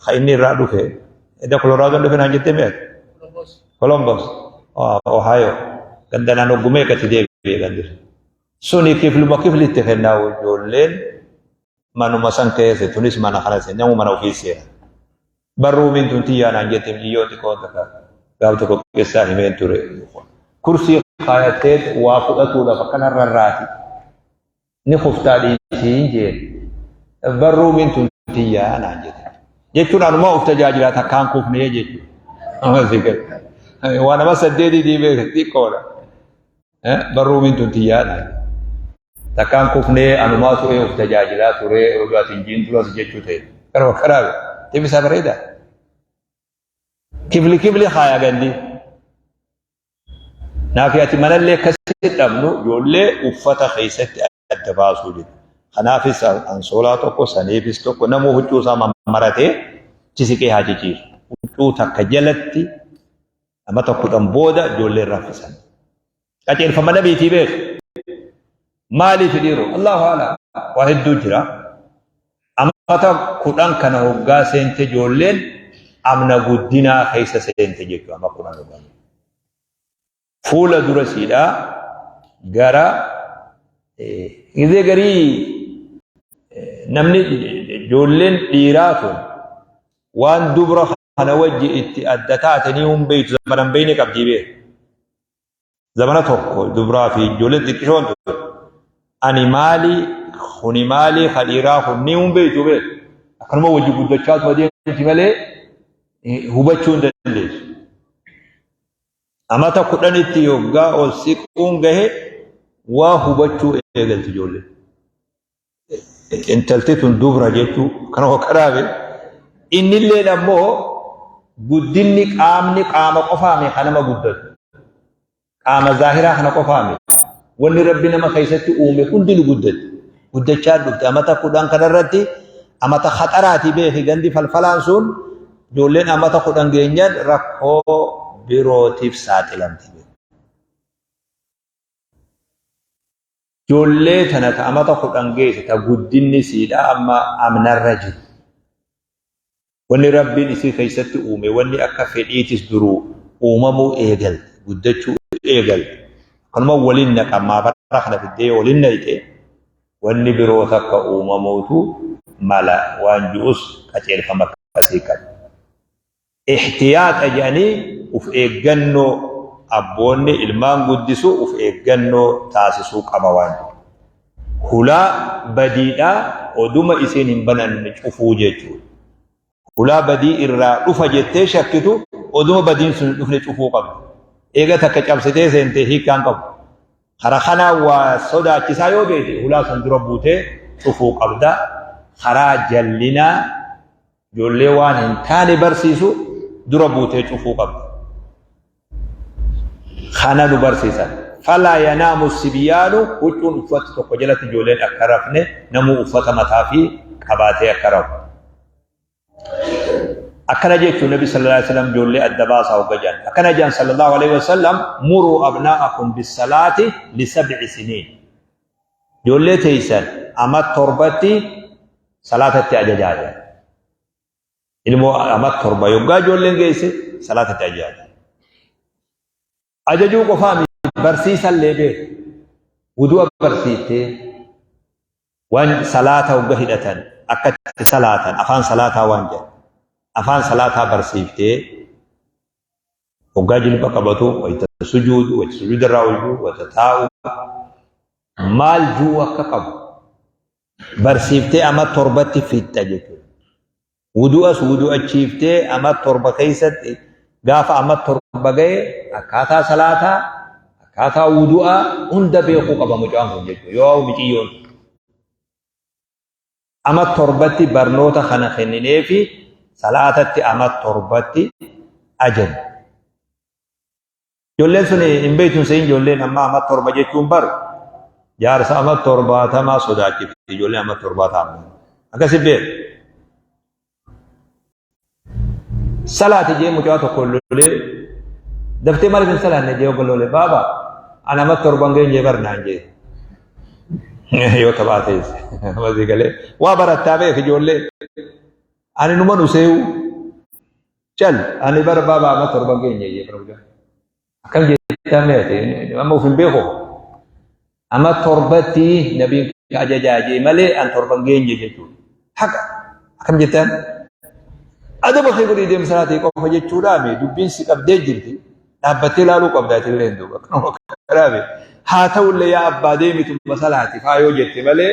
ka inni irraa dhufe. Edda Koloraadoon dhufe naan jettee mi'aati. Columbus, Ohio. Ganda naannoo gumee gati deebi'e gandi sun. Suni kifluma kifli itti kennaa ijoolleen manuma san keessa tunis mana kana seen namu mana ofii seena. Barruumiin tun tiyyaa naan jette miciyyoon xiqqoon takka gaaf tokko keessaa himeen ture. Kursii kaayattee waa fudhatuudhaaf akkana rarraati. Ni kuftaa dhiisiin jeen. Barruumiin tun tiyyaa naan jette. Jechuun anuma of tajaajilaa takkaan kufnee jechuudha. Waa nama saddeetii diibee xiqqoodha. Barruumiin tun tiyyaa naan jette. Takkaan kufnee anumaa turee of tajaajilaa turee oduu ati hin jiin duras jechuu ta'e. Karuma karaa deebisaa bareeda. Kifli kifli haaya gandi. Naafi ati manallee akkasitti dhabnu ijoollee uffata keessatti adda baasuu jedhu. Kanaafis ansoolaa tokko saniifis tokko namuu huccuu isaa mammaratee chisiqee haa ciciisu. Huccuu takka jalatti amata 10 booda ijoolleen raffisan. Qajeelfama nabiitii beeku. Maaliif dhiiroo? Allahu a'lam. Waa hedduu jira. Amata 10 kana hoggaa seente ijoolleen amna guddinaa keessa seente jechuudha. Amma 10 hoggaa. Fuula dura siidhaa gara gizee garii namni ijoolleen dhiiraa tun waan dubra kana wajji itti adda taate ni hin beektu zamana hin beekne qabdii beeku. Zamana tokko dubraa fi ijoolleen xiqqishoon tun ani maali kuni maali ka dhiiraa kun ni hin beektu beeku. Akkanuma wajji guddachaa tuma deemti malee hubachuu hin dandeessu. Amata 10tti yoggaa ol siquun gahe waa hubachuu eegalti ijoolleen. Intalti tun dubra jechuu kana hokkaraabe. Innilleen ammoo guddinni qaamni qaama qofaami kan nama guddatu. Qaama zaahiraa kana qofaami. Wanni Rabbi nama keessatti uume hundi ni guddatti. Guddachaa dhufte amata 10 kanarratti amata khaxaraati beeki gandi falfalaan sun ijoolleen amata 10 geenyaan rakkoo birootiif saaxilamti. Ijoollee tana ta amata 10 geesse ta guddinni siidha amma amnarra jiru. Wanni Rabbiin isii keessatti uume wanni akka fedhiitis duruu uumamuu eegalte guddachuu eegalte. Akkanuma waliin naqa maabara kana fiddee yoo waliin naqxe wanni biroo takka uumamuutu mala waan ji'us qajeelfama akkasii qaba. Ihtiyaaxa jedhanii uf eeggannoo abboonni ilmaan guddisu uf eeggannoo taasisuu qaba waan jedhu. Hulaa badiidhaa oduma isiin hin bananne cufuu jechuudha. Hulaa badii irraa dhufa jettee shakkitu oduma badiin sun hin dhufne cufuu qabda. Eega takka cabsitee seente hiikkaan qabu. Karaa kanaa waa sodaachisaa yoo beekte hulaa san dura buutee cufuu qabda. Karaa jallinaa ijoollee waan hin taane barsiisu dura buutee cufuu qabda. Kana nu barsiisan. Falaa yanaamu sibyaanu huccuun uffatti tokko jalatti ijoolleen akka rafne namuu uffata mataa fi qabaatee akka rafu. Akkana jechuun Nabi sallallahu alaihi wasallam ijoollee adda baasaa hogga jedhan. Akkana jedhan sallallahu alaihi wasallam muruu abnaa'akum bisalaati li sab'i siniin. Ijoollee teessan ama 7tti salaatatti ajajaa jedhan. Ilmoo ama 7 yoggaa ijoolleen geesse salaatatti ajajaa jedhan. Ajajuu qofaa miti barsiisallee beeku. Wudu'a barsiiftee waan salaata hogga hidhatan akka itti salaatan afaan salaataa waan jedhan afaan salaataa barsiiftee hoggaa jilba qabatu wayita sujuudu wayita sujuuda irraa ol jiru wayita taa'u maal juu akka qabu barsiiftee ama 7tti fixxa jechuudha. Wudu'as wudu'achiiftee ama 7 keessatti gaafa ama 7 ga'e akkaataa salaataa akkaataa wudu'aa hunda beekuu qaba mucaan kun jechuudha. Yoo miciyyoon ama 7tti barnoota kana kennineefi salaatatti ama 7tti ajajna. Ijoolleen sun hin beektu hin se'in ijoolleen amma ama 7 jechuun bar jaarsa ama 70 sodaachifti ijoolleen ama 70. Akkasi beeku. Salaati jee mucaa tokko lolee daftee maaliif hin salaanne jee hogga lolee baaba ana ama 7 geenye bar naan jee. Yoo taphaa ta'es masii galee waa barattaa beek ijoollee. Ani numa nuseewu cal ani bara baabaa amma torban keenya jee bara mucaa. Akkam jettaa mee ati amma of hin beeku. Amma torbatti nabiin ajajaa jee malee an torban geenye jechuudha. Haqa akkam jettaan adaba kee godhii deemsa salaatii qofa jechuudhaa mee dubbiin si qabdee jirti dhaabbattee ilaaluu qabda ati illee duuba kanuma kanaaf haa ta'ullee yaa abbaa deemitu masalaati faa yoo jette malee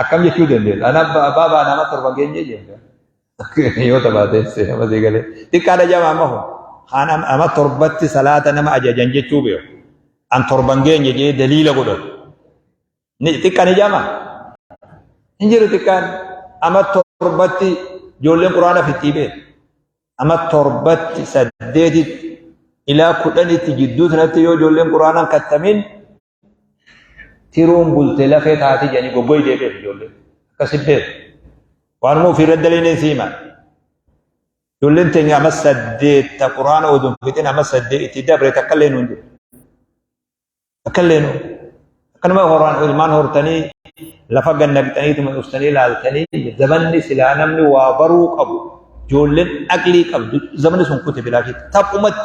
akkam jechuu dandeessa ana abbaa baa nama torban geenye jette yoo tabaate nama sii galee xiqqaadha jama amma kun kaan ama torbatti salaata nama ajajan jechuu beeku an torban geenye jee daliila godhatu Ni xiqqaan ijaama? Hin jiru xiqqaan. Ama torbatti ijoolleen quraana fixxii beeku. Ama torbatti saddeetitti ilaa kudhanitti jidduu sanatti yoo ijoolleen quraanaan kattamin tiruun bulte lafee taati jedhanii goggoydee beeku ijoolleen. Akkasi beeku. Waanuma ofii irra dalayneen siima. Ijoolleen teenya ama saddeetta quraana oduun fixin ama saddeet itti dabre takka illee nuun jiru. Akka illee nu akkanuma horaan ilmaan hortanii lafa gannaqxaniituma dhuftanii ilaaltanii zamanni silaa namni waa baruu qabu ijoolleen aqlii qabdu zamanni sun kute bilaashitti taphumatti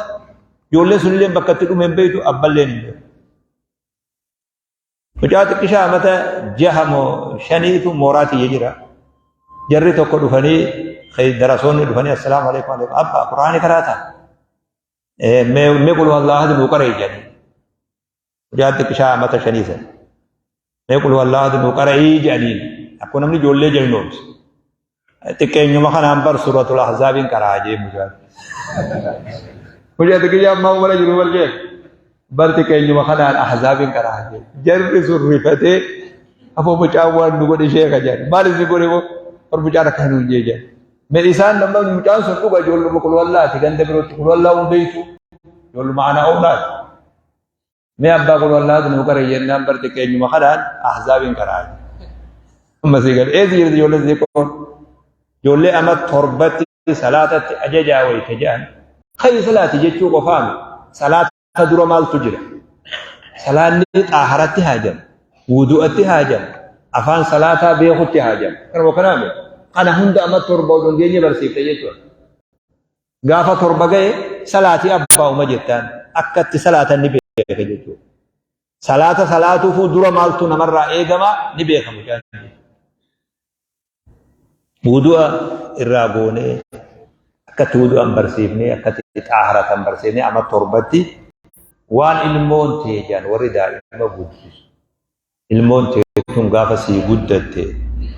ijoolleen sunillee bakka itti dhume hin beektu abballeen hin beeku. Mucaa xiqqishaa amata jaha moo shaniitu mooraa tiyya jira. Jarri tokko dhufanii darasoonni dhufanii assalaamu alaikum alaikum abbaa quraanii karaa ta'a. Mee qul huwallahu nuu qara'e jedhanii. Mucaan xiqqishaa amata shanii sana. Mee qul huwallahu nuu qara'ii jedhaniin. Akkuma namni ijoollee jalnoomsu. Xiqqeenyuma kanaan bar suuratul ahzaabiin qara'aa jee mucaan. Mucaa xiqqishaa ammaa umara jiru bar jee. Bar xiqqeenyuma kanaan ahzaabiin qara'aa jee. Jarri sun rifatee afoo mucaan waan nu godhe sheeka jedhan. Maal isin godhe moo? Bar mucaan akkana nuun jee jedhan. Me isaan namni mucaan sun dhuga ijoolluma qulwallaati ganda birootti qulwallaa hin beektu ijoolluma ana oolaati. Mee abbaa qulwallaati nuu qara jennaan bar xiqqeenyuma kanaan ahzaabiin qaraa. Amma sii gala eessi jirti ijoollee xixiqqoon ijoollee amma torbatti salaatatti ajajaa wayita jedhan kayi salaati jechuu qofaami salaata Salaata dura maaltu jira? Salaanni xaaharatti haajama, wudu'atti haajama, afaan salaataa beekutti haajama. Kanuma kanaa miti. Kana hunda amma torba odoo hin geenye barsiifte jechuudha. Gaafa torba ga'e salaatii abbaa uma jettaan akka itti salaatan ni beeka jechuudha. Salaata salaatuufuu dura maaltu namarraa eegama ni beeka mucaan. Wudu'a irraa goonee akkatti wudu'an barsiifnee akkatti xaaharatan barsiifnee amma torbatti waan ilmoon tee jedhan warri daa'ima guddisu. Ilmoon tee tun gaafa sii guddatte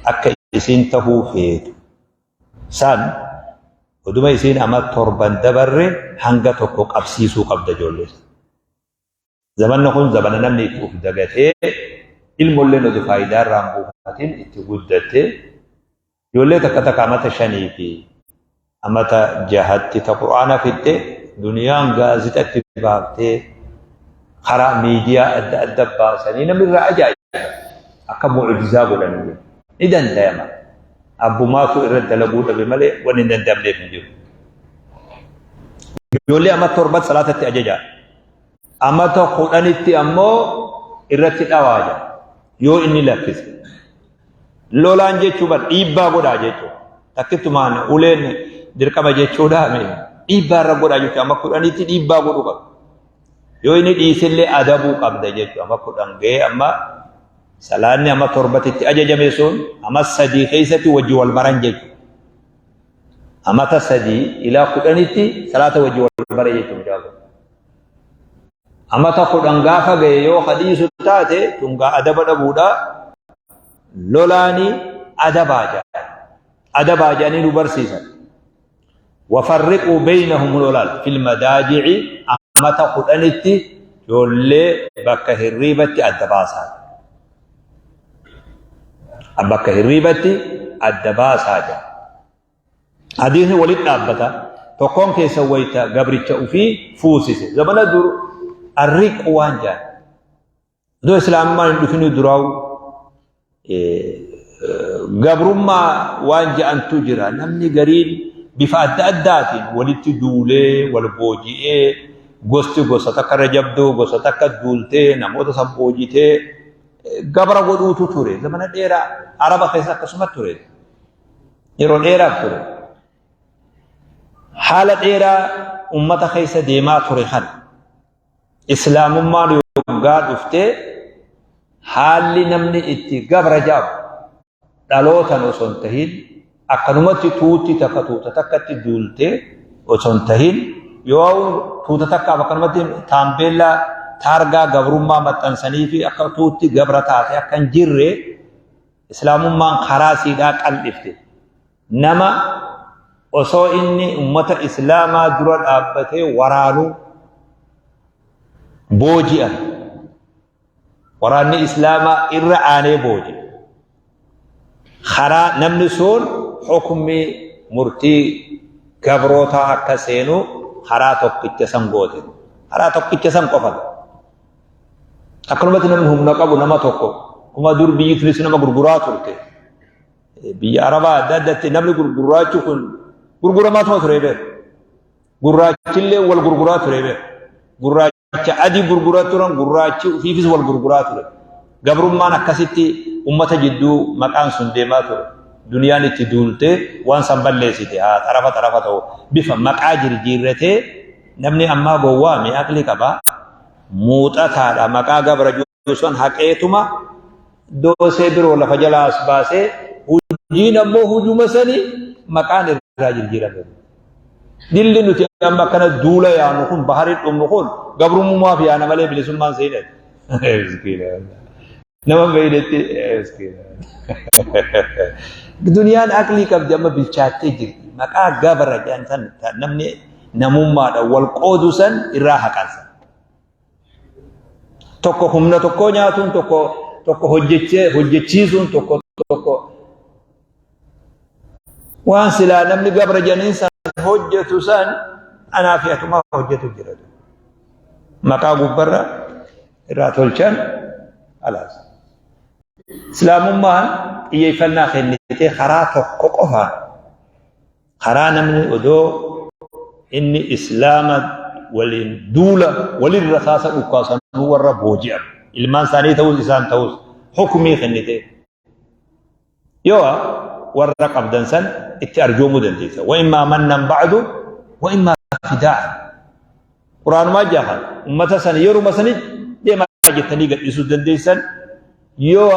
akka isiin tahuu feetu san oduma isiin amma torban dabarre hanga tokko qabsiisuu qabda ijoollee. Zamanni kun zamana namni itti uf dagatee ilmolleen odu faayidaa irraa hin buufatin itti guddatte ijoollee takka takka amata shanii fi amata jahatti ta qur'aana fixxe duniyaan gaazixatti baaftee karaa miidiyaa adda adda baasanii namni irraa ajaa'iba akka mu'jizaa godhanii ni dandayama abbumaatu irra dalaguu dhabe malee wanni hin danda'amneef hin jiru. Ijoollee amma torbatti salaatatti ajajaa. Amata kudhanitti ammoo irratti dhawaa jedha. Yoo inni laffise. Lolaan jechuu bar dhiibbaa godhaa jechuudha. Takkittumaan uleen dirqama jechuudha. Dhiibbaa irra godhaa jechuudha. Amma kudhanitti dhiibbaa godhuu qaba. Yoo inni dhiisellee adabuu qabda jechuudha. Amma kudhan ga'ee amma salaanni amma torbatitti ajajame sun amma sadii keessatti wajji wal baran jechuudha. Amata sadii ilaa kudhanitti salaata wajji wal bare jechuudha mucaa kun. Amata kudhan gaafa ga'e yoo hadiisu taate tun gaa adaba dhabuudha. Lolaani adabaa jedhan. Adabaa jedhanii nu barsiisan. Wafarriquu beynahum lolaal fil madaajici amata kudhanitti ijoollee bakka hirriibatti adda baasaa. Bakka hirriibatti adda baasaa jedha. Hadiisni walitti dhaabbata. Tokkoon keessa wayita gabricha ofii fuusise. Zamana dur arriqu waan jedhan. Odoo islaamummaan hin dhufin duraawu gabrummaa waan jedhantu jira. Namni gariin bifa adda addaatiin walitti duulee wal booji'ee gosti gosa takka irra jabduu gosa takka duultee namoota san boojitee gabra godhuutu ture. Zamana dheeraa Araba keessa akkasuma ture. Yeroo dheeraaf ture. Haala dheeraa ummata keessa deemaa ture kana Islaamummaan yoggaa dhuftee haalli namni itti gabra jedhamu dhalootan osoo hin tahin akkanumatti tuutti takka tuuta takkatti duultee osoo hin tahin yoo tuuta takkaaf akkanumatti taambeellaa taargaa gabrummaa maxxansanii fi akka tuutti gabra taate akka hin jirre Islaamummaan karaa siidhaa qal'ifte. Nama osoo inni ummata Islaamaa dura dhaabbatee waraanuu booji'an. Waraanni Islaamaa irra aanee booji'e. Karaa namni sun hukumii murtii gabrootaa akka seenu karaa tokkicha san goote. Karaa tokkicha san qofa. Akkanumatti namni humna qabu nama tokko kuma dur biyyi tunis nama gurguraa turte. Biyya Arabaa adda addaatti namni gurguraachi kun gurguramaa tuma ture beeku. Gurraachillee wal gurguraa ture beeku. Gurraacha adii gurguraa turan gurraachi ofiifis wal gurguraa ture. Gabrummaan akkasitti ummata jidduu maqaan sun deemaa ture. Duniyaan itti duultee waan san balleessite haa xarafa xarafa ta'u bifa maqaa jirjiirratee namni ammaa gowwaa mi aqli qaba muuxataadha maqaa gabra jiru sun haqeetuma doosee biroo lafa jalaa as baasee hujiin ammoo hujuma sanii maqaan irraa jijjiirame. Dilli nuti amma akkana duula yaanu kun baharii dhumnu kun gabrummaaf yaana malee bilisummaan seenan. Miskiina. Nama beeynetti miskiina. Duniyaan aqlii qabdi amma bilchaattee jirti. Maqaa gabra jedhan san namni namummaadha wal qoodu san irraa haqansa. Tokko humna tokkoo nyaatuun tokko tokko hojjechee hojjechiisuun tokko tokko waan silaa namni gabra jedhaniin san hojjetu san anaa fi atumaa hojjetu jira. Maqaa gubbarra irraa tolchan alaas. Islaamummaan xiyyeeffannaa kennitee karaa tokko qofaan karaa namni odoo inni islaama waliin duula walirra rasaasa dhukaasanuu warra booji'an ilmaan isaanii ta'us isaan ta'us hukumii kennite yoo warra qabdan san itti arjoomuu dandeessa wa immaa mannan ba'du wa immaa fidaa'a quraanumaa jaahan ummata san yeruma sani deemaa jettanii gadhiisuu dandeessan Yoo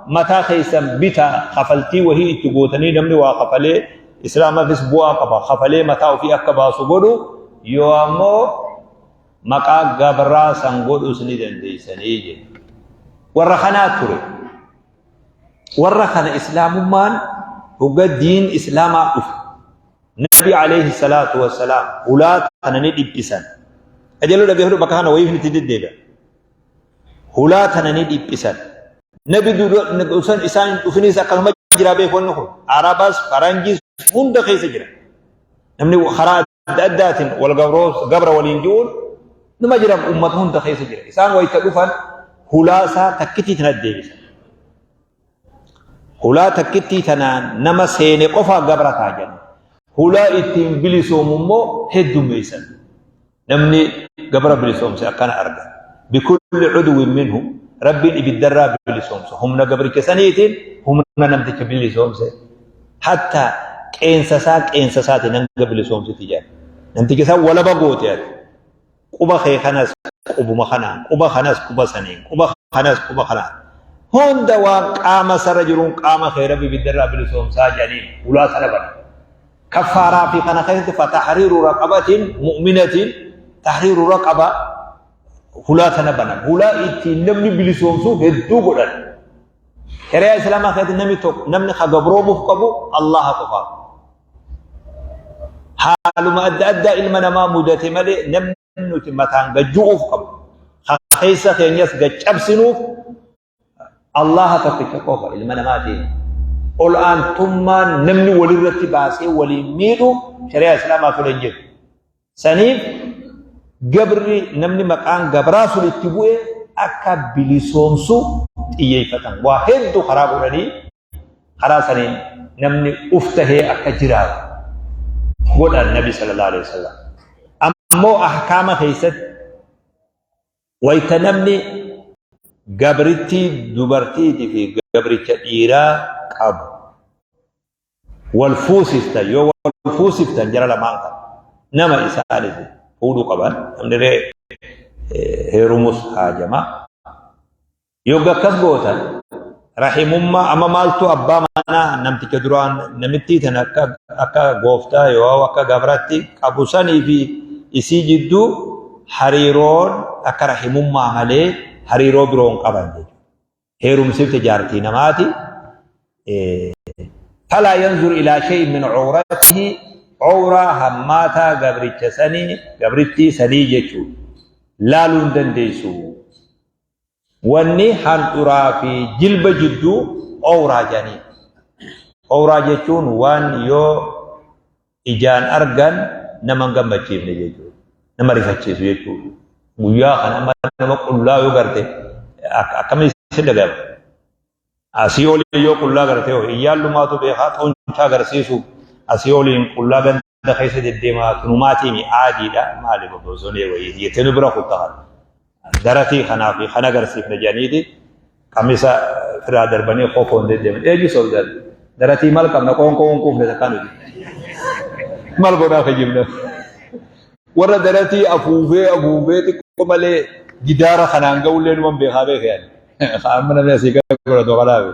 mataa keessan bitaa kafaltii wahii itti gootanii namni waa kafalee islaamafis bu'aa qaba kafalee mataa ofii akka baasu godhu yoo ammoo maqaa gabraa san godhus ni dandeessanii jedhe. Warra kanaa ture. Warra kana islaamummaan hogga diin islaamaa dhufe. Nabi alayhi salaatu wassalaam hulaa tana ni dhiphisan. Qajeeluu dhaggeeffadhu bakka kana wayiif itti deddeebi'a. Hulaa tana ni dhiphisan. Nabi dusan isaan hin dhufinis akkasuma jira beekonni kun. Arabas, Faranjis hunda keessa jira. Namni karaa adda addaatiin wal gabroos gabra waliin ji'uun numa jira uummata hunda keessa jira. Isaan wayita dhufan hulaa isaa takkittii tana deebisan. Hulaa takkittii tanaan nama seene qofaa gabra ta'a jedhan. Hulaa ittiin bilisoomu immoo heddummeessan. Namni gabra bilisoomse akkana arga. Bikulli cudwin minhu Rabbiin ibiddarraa bilisoomsa. Humna gabricha saniitiin humna namticha bilisoomse. Hatta qeensa isaa qeensa isaatiin hanga bilisoomsiti jedhan. Namticha isaa walaba goote ati. Quba kee kanas qubuma kanaan, quba kanas quba saniin, quba kanas quba kanaan. Hunda waan qaama sarra jiruun qaama kee Rabbi ibiddarraa bilisoomsaa jedhaniin hulaa sana bana. Kaffaaraa fi kana keessatti fatahriiru raqabatin mu'minatin tahriiru raqaba hulaa tana banan. Hulaa ittiin namni bilisoomsu hedduu godhan. Shari'aa Islaamaa keessatti namni tokko namni ka gabroomuuf qabu Allaha qofaaf. Haaluma adda addaa ilma namaa mudate malee namni nuti mataan gajju'uuf qabu. Ka keessa keenyas gaccabsinuuf Allaha tokkicha qofa ilma namaatiin ol aantummaan namni walirratti baasee waliin miidhu shari'aa islaamaa tola hin jiru. Saniif gabri namni maqaan gabraa sun itti bu'e akka bilisoomsu xiyyeeffatan. Waa hedduu karaa godhanii karaa saniin namni uf tahee akka jiraatu godhan Nabi sallallahu alaihi wasallam. Ammoo ahkaama keessatti Wayta namni Gabrittii dubartiitii fi gabricha dhiiraa qabu wal fuusiftan yoo wal fuusiftan jara lamaan kana nama isaaniif fuudhuu qaban namni ree heerumus haajama. Yoo akkas gootan rahimummaa amma maaltu abbaa manaa namticha duraan namittii tana akka akka gooftaa yoo akka gabratti qabu sanii fi isii jidduu hariiroon akka rahimummaa malee hariiroo biroo hin qaban jechuudha. Heerumsifte jaartii namaati. Falaa yanzur ilaa shay'in min cawratihi cawraa hammaataa gabricha sanii gabrittii sanii jechuudha. Laaluu hin dandeessu. Wanni handhuraa fi jilba jidduu owraa jedhanii. Owraa jechuun waan yoo ijaan argan nama hin gammachiifne jechuudha. Nama rifachiisu jechuudha. Guyyaa kana amma nama qullaa yoo garte akkamiin si dhaga'ama? Asii olii yoo qullaa garte hoo iyyaallumaatu beekaa xuunchaa agarsiisuuf asii oliin qullaa ganda keessa deddeemaa tunumaatiimi aadiidha maali bosonee wayii jettee nu bira kutta kana. Daratii kanaa fi kana agarsiifna jedhaniiti qamisa firaa darbanii kofoon deddeeman. Eenyu sobdan? Daratii maal qabna qoonqoo hin quufne takkaa nuti. Maal godhaa kijibna? Warra daratii afuufee afuufee xiqqoo malee gidaara kanaan ga'ullee numan beekaa beeka yaani. Amma namni asii gara godhatu kanaaf.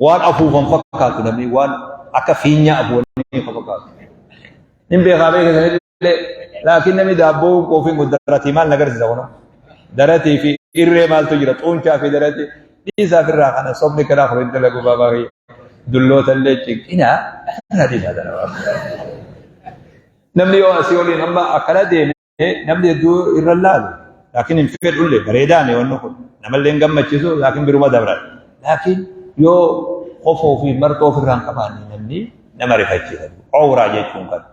Waan afuufan fakkaatu namni waan akka fiinyaa afuufanii fakkaatu. Nin beekaa beeka sanillee laakiin namni daabboo hin quufin kun daratii maal na agarsiisa kunoo. Daratii fi irree maaltu jira xuunchaa fi daratii dhiisaa firraa kana sobni kanaa kun hin dalagu baabaa kiyya. Dulloota illee cinqinaa asirraa dhiisaa dalagaa. Namni yoo asii oliin amma akkana deeme namni hedduu irra laalu laakiin hin fedhullee bareedaame wanni kun namallee hin gammachiisu laakiin biruma dabran. Laakiin yoo qofoo fi marxoo ofirraa hin qabaanne namni nama rifachiisa. Owraa jechuun kana.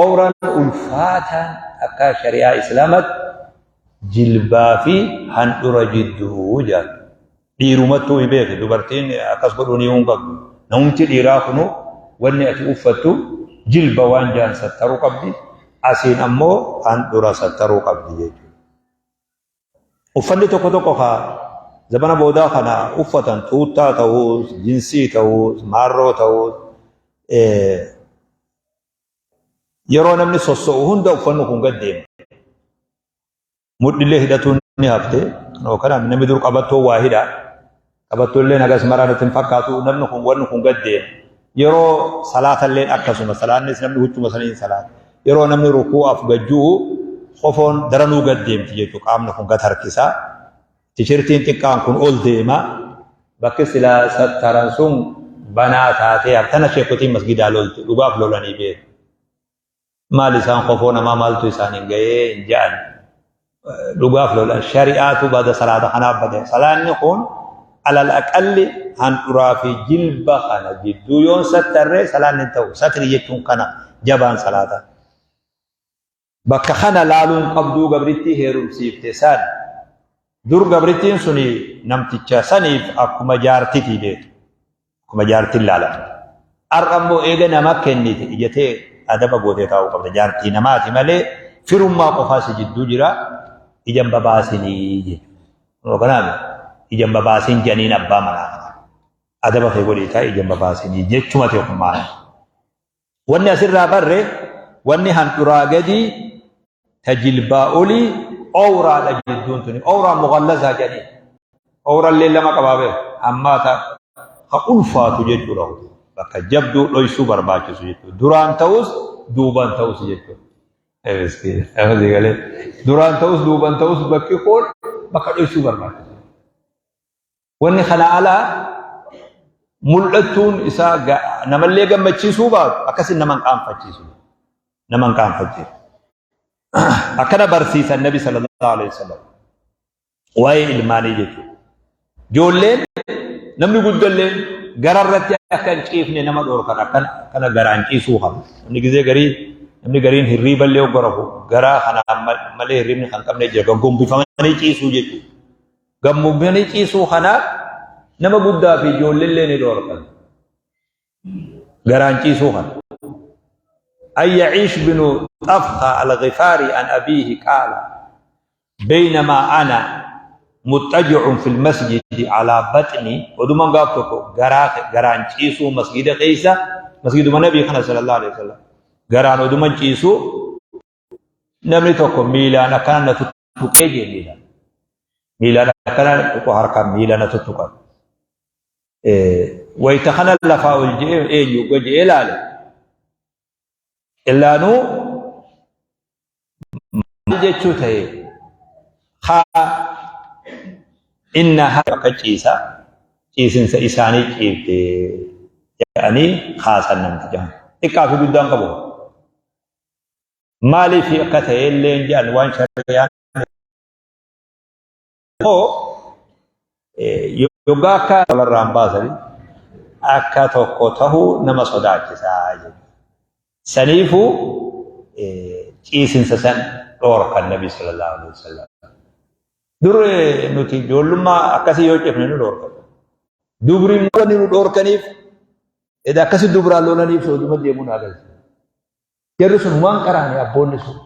Owraan ulfaataan akka shari'aa Islaamatti jilbaa fi handhura jidduu jedhan. Dhiirumattuu hin beekne dubartiin akkas godhuu ni hin qabdu. Namumti dhiiraa kunu wanni ati uffattu jilba waan jaan sattaruu qabdi. Asiin ammoo handhura sattaruu qabdi jechuudha. Uffanni tokko tokko ka zabana boodaa kana uffatan tuuttaa ta'uus, jinsii ta'uus, maarroo ta'uus yeroo namni sosso'u hunda uffanni kun gad deema. Mudhillee hidhatuun ni hafte. Kanaaf namni dur qabattoo waa hidha. Qabattoo illee hagas maraa natti hin fakkaatu. Namni kun wanni kun gad deema. Yeroo salaatalleen akkasuma salaannis namni huccuma saniin salaata. Yeroo namni rukuu'aaf gad ju'u kofoon daranuu gad deemti jechuudha. Qaamni kun gad harkisa. Tishirtiin xiqqaan kun ol deema. Bakki silaa sattaran sun banaa taatee tana sheekotiin masgidaa lolti dhugaaf lolanii beeku. Maal isaan kofoo namaa maaltu isaaniin ga'ee hin ja'an. Dhugaaf lolan shari'aatu bada salaata kanaaf bade. Salaanni kun alal aqalli handhuraa fi jilba kana jidduu yoon sattarree salaanni hin ta'u. Satri jechuun kana jabaan salaata. Bakka kana laaluun qabduu gabrittii heerumsiifte san dur gabrittiin suni namticha saniif akkuma jaartitii beektu. Akkuma jaartiin laalamti. Har'a immoo eega nama kennite ija tee adaba gootee taa'uu qabda. Jaartii namaati malee firummaa qofaa si jidduu jira ija hin babaasinii jechuudha. Kanaaf ija hin babaasin jedhaniin abbaa manaa kana. Adaba kee godhii taa'e ija hin babaasinii jechuma ta'e kun maal? Wanni asirraa barre wanni handhuraa gadii ta jilbaa olii owraadha jidduun tuni. Owraa mughallazaa jedhanii. Owrallee lama qabaa beeku. Ammaa ta ka ulfaatu jechuudha. Bakka jabduu dhoysuu barbaachisu jechuudha. Duraan ta'us duubaan ta'us jechuudha. Duraan ta'us duubaan ta'us bakki kun bakka dhoysuu barbaachisu. Wanni kana alaa mul'achuun isaa namallee gammachiisuu baatu akkasiin nama hin qaanfachiisu. Nama hin qaanfachiisu. Akkana barsiisan Nabi sallallahu alaihi wasallam. Waa'ee ilmaanii jechuudha. Ijoolleen namni guddalleen gara irratti akka hin ciifne nama dhoorkan akkana akkana garaan ciisuu qaba. Namni gizee garii namni gariin hirriiballee ogga rafu garaa kanaan malee hirriibni kan qabne jira gaggombifamanii ciisuu jechuudha. Gammoojjanii ciisuu kana nama guddaa fi ijoolleellee ni dhoorkan. Garaan ciisuu kana. An Yaciish binu Xafha al-Ghifaari an abiihi qaala baynamaa ana Muxxaji'un fil masjidi alaa baxni oduman gaaf tokko garaa garaan ciisuu masgida keessa masgiduma nabii kana sallallahu alaihi wasallam garaan oduman ciisuu namni tokko miilaan akkana na tuttuqee jee miilaan miilaan akkana tuqu harkaan miila na tuttuqan wayta kana lafaa ol je'ee eenyu je'ee laale Illaanuu maal jechuu ta'e haa inna akka ciisa ciisinsa isaanii ciifte jedhanii kaasan namticha. Xiqqaa fi guddaan qabu. Maaliif akka ta'e illee jedhan waan shari'aan immoo yoggaa akka walirraan baasanii akka tokko tahuu nama sodaachisaa jechuudha. Saniifuu ciisinsa san dhoorkan Nabi sallallahu alaihi wasallam. Dur nuti ijoollummaa akkasii yoo cifne nu dhoorkan. Dubri immoo wanni nu dhoorkaniif edda akkasi dubraan lolaniif sooduma deemuu naa galche. Jarri sun waan qaraane abboonni sun.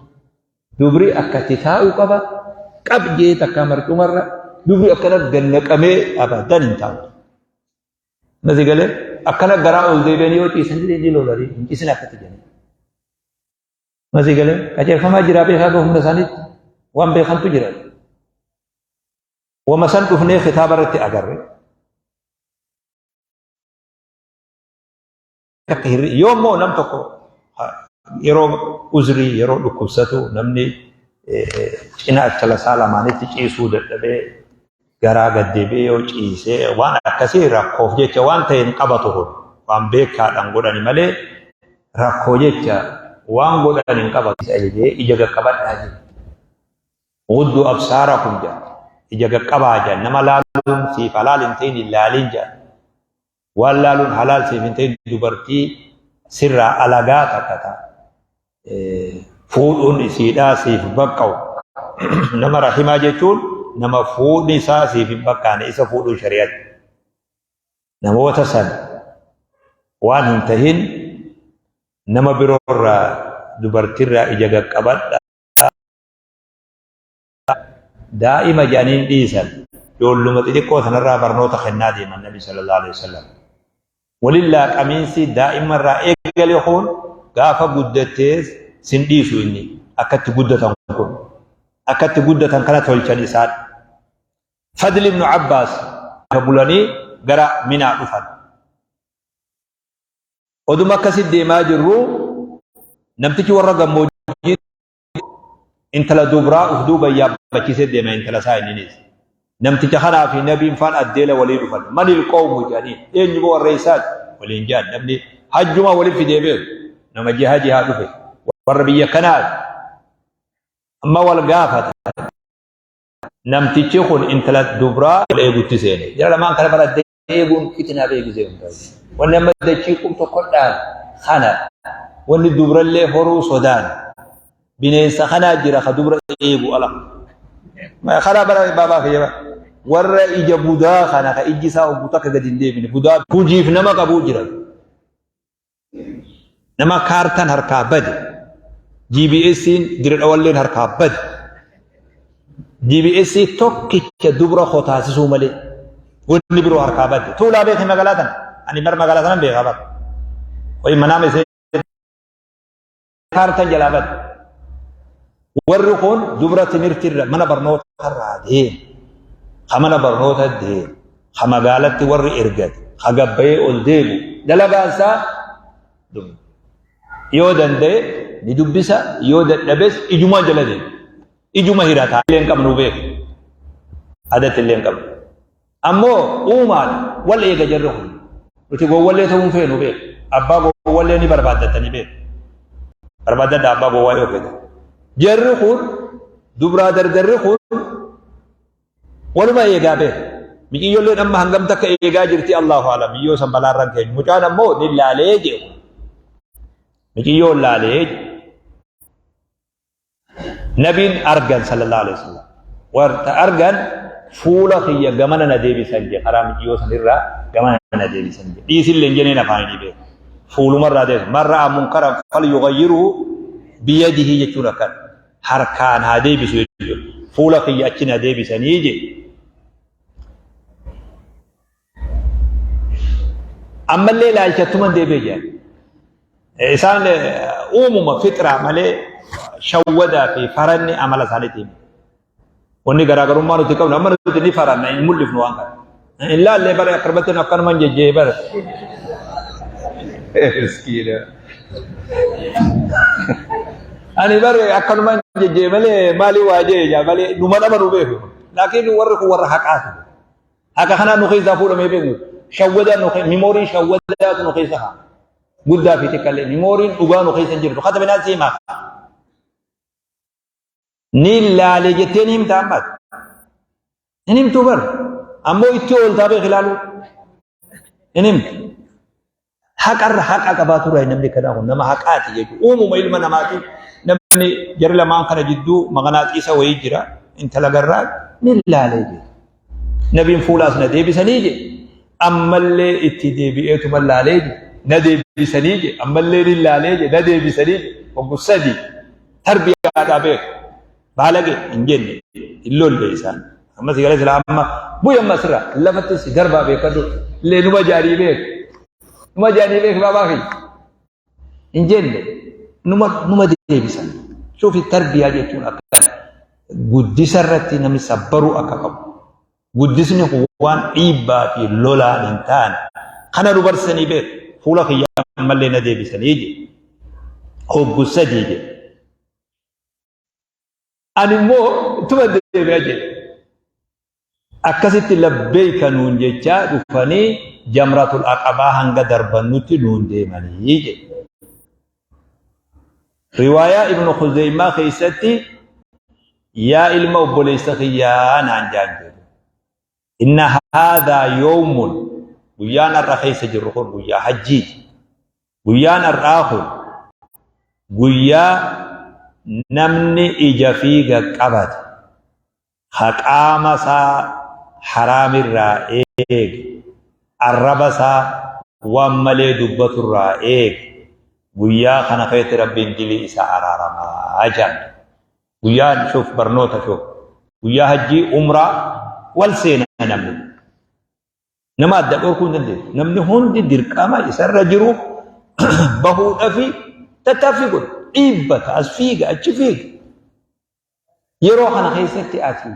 Dubri akkatti taa'uu qaba. Qab jee takkaa marcumarra dubri akkana gannaqamee abadan hin taa'u. Nasi galee akkana garaa ol deebi'anii yoo ciisan illee ni lolanii hin ciisin akkatti jedhanii. Nasi galee qajeelfamaa jiraa beekaa gahu humna isaaniitti waan beekantu jira. Wama san dhufnee kitaaba irratti agarre. Akka hirri yoo immoo nam tokko yeroo uzrii yeroo dhukkubsatu namni cina achalasaa lamaanitti ciisuu dadhabee garaa gaddeebi'ee yoo ciisee waan akkasii rakkoof jecha waan ta'e hin qabatu kun waan beekaadhaan godhani malee rakkoo jecha waan godhan hin qabatu. Ajajee ija qaqqabadhaa jedhe. Guddu absaarakum jedha. Ija qaqqabaa jedha. Nama laaluun siif halaal hin ta'in hin laalin jedha. Waan laaluun halaal siif hin ta'in dubartii sirraa alagaa takka ta fuudhuun isiidhaa siif baqqa'u. Nama rahimaa jechuun nama fuudhni isaa siif hin baqqaane isa fuudhuun shari'atti. Namoota san waan hin tahin nama biroorraa dubartiirraa ija qaqqabadha. Daa'ima jedhanii hin dhiisan. Ijoolluma xixiqqoo sanarraa barnoota kennaa deeman Nabi sallallahu alaihi wasallam. Walin laaqamiinsi daa'ima irraa eegale kun gaafa guddattees sin dhiisu inni akkatti guddatan kun. Akkatti guddatan kana tolchan isaan. Fadli ibnu Abbaas bulanii gara Minaa dhufan. Oduma akkasi deemaa jirru namtichi warra gammoojjii intala dubraa uf duuba yaabbachiisee deema intala isaa inninis. Namticha kanaa fi nabiin faan addeela walii dhufan. Manil qawmu jedhanii eenyu moo warra isaati waliin jedhan namni hajjuma waliin fidee beeku nama jihaa jihaa dhufe warra biyya kanaati. Amma wal gaafata. Namtichi kun intala dubraa wal eegutti seene. Jara lamaan kana bara eeguun fitinaa beeksisee hundaa. Wanni amma dachii qub tokko dhaan kana wanni dubrallee horuu sodaan bineensa kanaa jira ka dubra eegu ala. Karaa bara baabaa kiyya bara. Warra ija budaa kana ka ijji isaa oggu takka gadi hin deebine budaa hujiif nama qabuu jira. Nama kaartaan harkaa bade. GBS'n dira dhawalleen harkaa bade. GBS tokkicha dubra koo taasisuu malee wanni biroo harkaa bade. Tuulaa beeki magaalaa tana. Ani bar magaalaa tana beekaa bar. Wayi manaama isee kaartaan jalaa bade. Warri kun dubra timirtirra mana barnootarraa deema. Ka mana barnoota deema. Ka magaalatti warri ergate. Ka gabbayee ol deemu. Dalagaan isaa dubra. Yoo danda'e ni dubbisa, yoo dadhabes ijumaan jala deema. Ijuma hirata. Illee hin qabnu beeku. Adatti illee hin qabnu. Ammoo uumaadha. Wal eega jarri kun. Nuti gowwallee ta'uu hin feenu beeku. Abbaa gowwallee ni barbaaddatanii beeku. Barbaaddadha abbaa gowwaa yoo feetan. Jarri kun dubraa dardarri kun waluma eegaa beeku. Miciyyolleen amma hangam takka eegaa jirti Allahu alam. Miyyoo san balaarran keenya. Mucaan ammoo ni laalee jedhu. Miciyyoon laalee jedhu. Nabiin argan sallallahu alaihi wasallam. Wanta argan fuula kiyya gamana na deebisan je karaa miciyyoo sanirraa gamana na deebisan je. Dhiisillee hin jeneen afaan hin beeku. Fuulumarraa deebisan. Man ra'a munkaran falyughayyirhu biyadihi jechuun akkan harkaan haa deebisu jechuudha. Fuula kiyya achi na deebisanii je. Ammallee ilaalchattuman deebi'e jedhan. Isaan uumuma fixraa malee shawwadaa fi faranni amala isaaniitiin. Wanni garaagarummaa nuti qabnu amma nuti ni faranna hin mul'ifnu waan kana. Hin laallee bara akkanumatti akkanuman jejjee bara. Miskiina. Ani bare akkanuman jejjee malee maalii waa jee jaa malee numa nama nu beeku. Laakiin warri kun warra haqaati. Haqa kanaa nu keessaa fuudhamee beeknu. Shawwadaa nu mimoorii shawwadaatu nu keessa haa. Guddaa fi xiqqallee mimooriin dhugaa nu keessa hin jirtu. Kata binaa siimaa. Ni laale jettee ni himta ammas. Hin himtuu bar. Ammoo itti ooltaa beek ilaaluu. Hin himtu. Haqarra haqa qabaatu irraa namni kanaa kun nama haqaati jechuudha. Uumuma ilma namaati. Namni jara lamaan kana jidduu maqanaaxiisa wayii jira. Intala garraa ni laalee jedhe. Nabiin fuulaas na deebisanii jedhe. Ammallee itti deebi'eetuma laalee jedhe. Na deebisanii jedhe. Ammallee ni laalee jedhe. Na deebisanii jedhe. Hoggu sadi tarbiyaadhaa beeku. Baalage hin jenne hin lolle isaan. Amma si galee sila amma bu'i amma asirra lafatti si darbaa beekadhu. Illee numa jaanii beeku. Numa jaanii beeku baabaa kiyya. Hin jenne numa numa deebisan. Suufi tarbiyaa jechuun akkana. Guddisa irratti namni sabbaruu akka qabu. Guddisni kun waan dhiibbaa fi lolaan hin taane. Kana nu barsanii beeku. Fuula kiyya ammallee na deebisanii jedhe. Hoggu sadii jedhe. Ani immoo ittuma deebi'a jedhe. Akkasitti labbeeyka nuun jechaa dhufanii jamratul aqabaa hanga darbannutti nuun deemanii jedhe. Riwaayaa Ibnu Khuzeymaa keessatti yaa ilma obboleessa kiyyaa naan jaan jedhe. Inna haadhaa yawmun guyyaan har'a keessa jirru kun guyyaa hajjiiti. Guyyaan har'aa kun guyyaa namni ija fi qaqqabate ka qaama isaa haraamirraa eege arraba isaa waan malee dubbaturraa eege guyyaa kana keessatti Rabbiin dilii isaa araaramaa jedhan. Guyyaan shuuf barnoota shuuf guyyaa hajjii umraa wal seena namni. Nama adda dhorkuu hin dandeessu. Namni hundi dirqama isarra jiru bahuudhafi tattaaffii godha. Dhiibbata, as fiiga, achi fiiga. Yeroo kana keessatti ati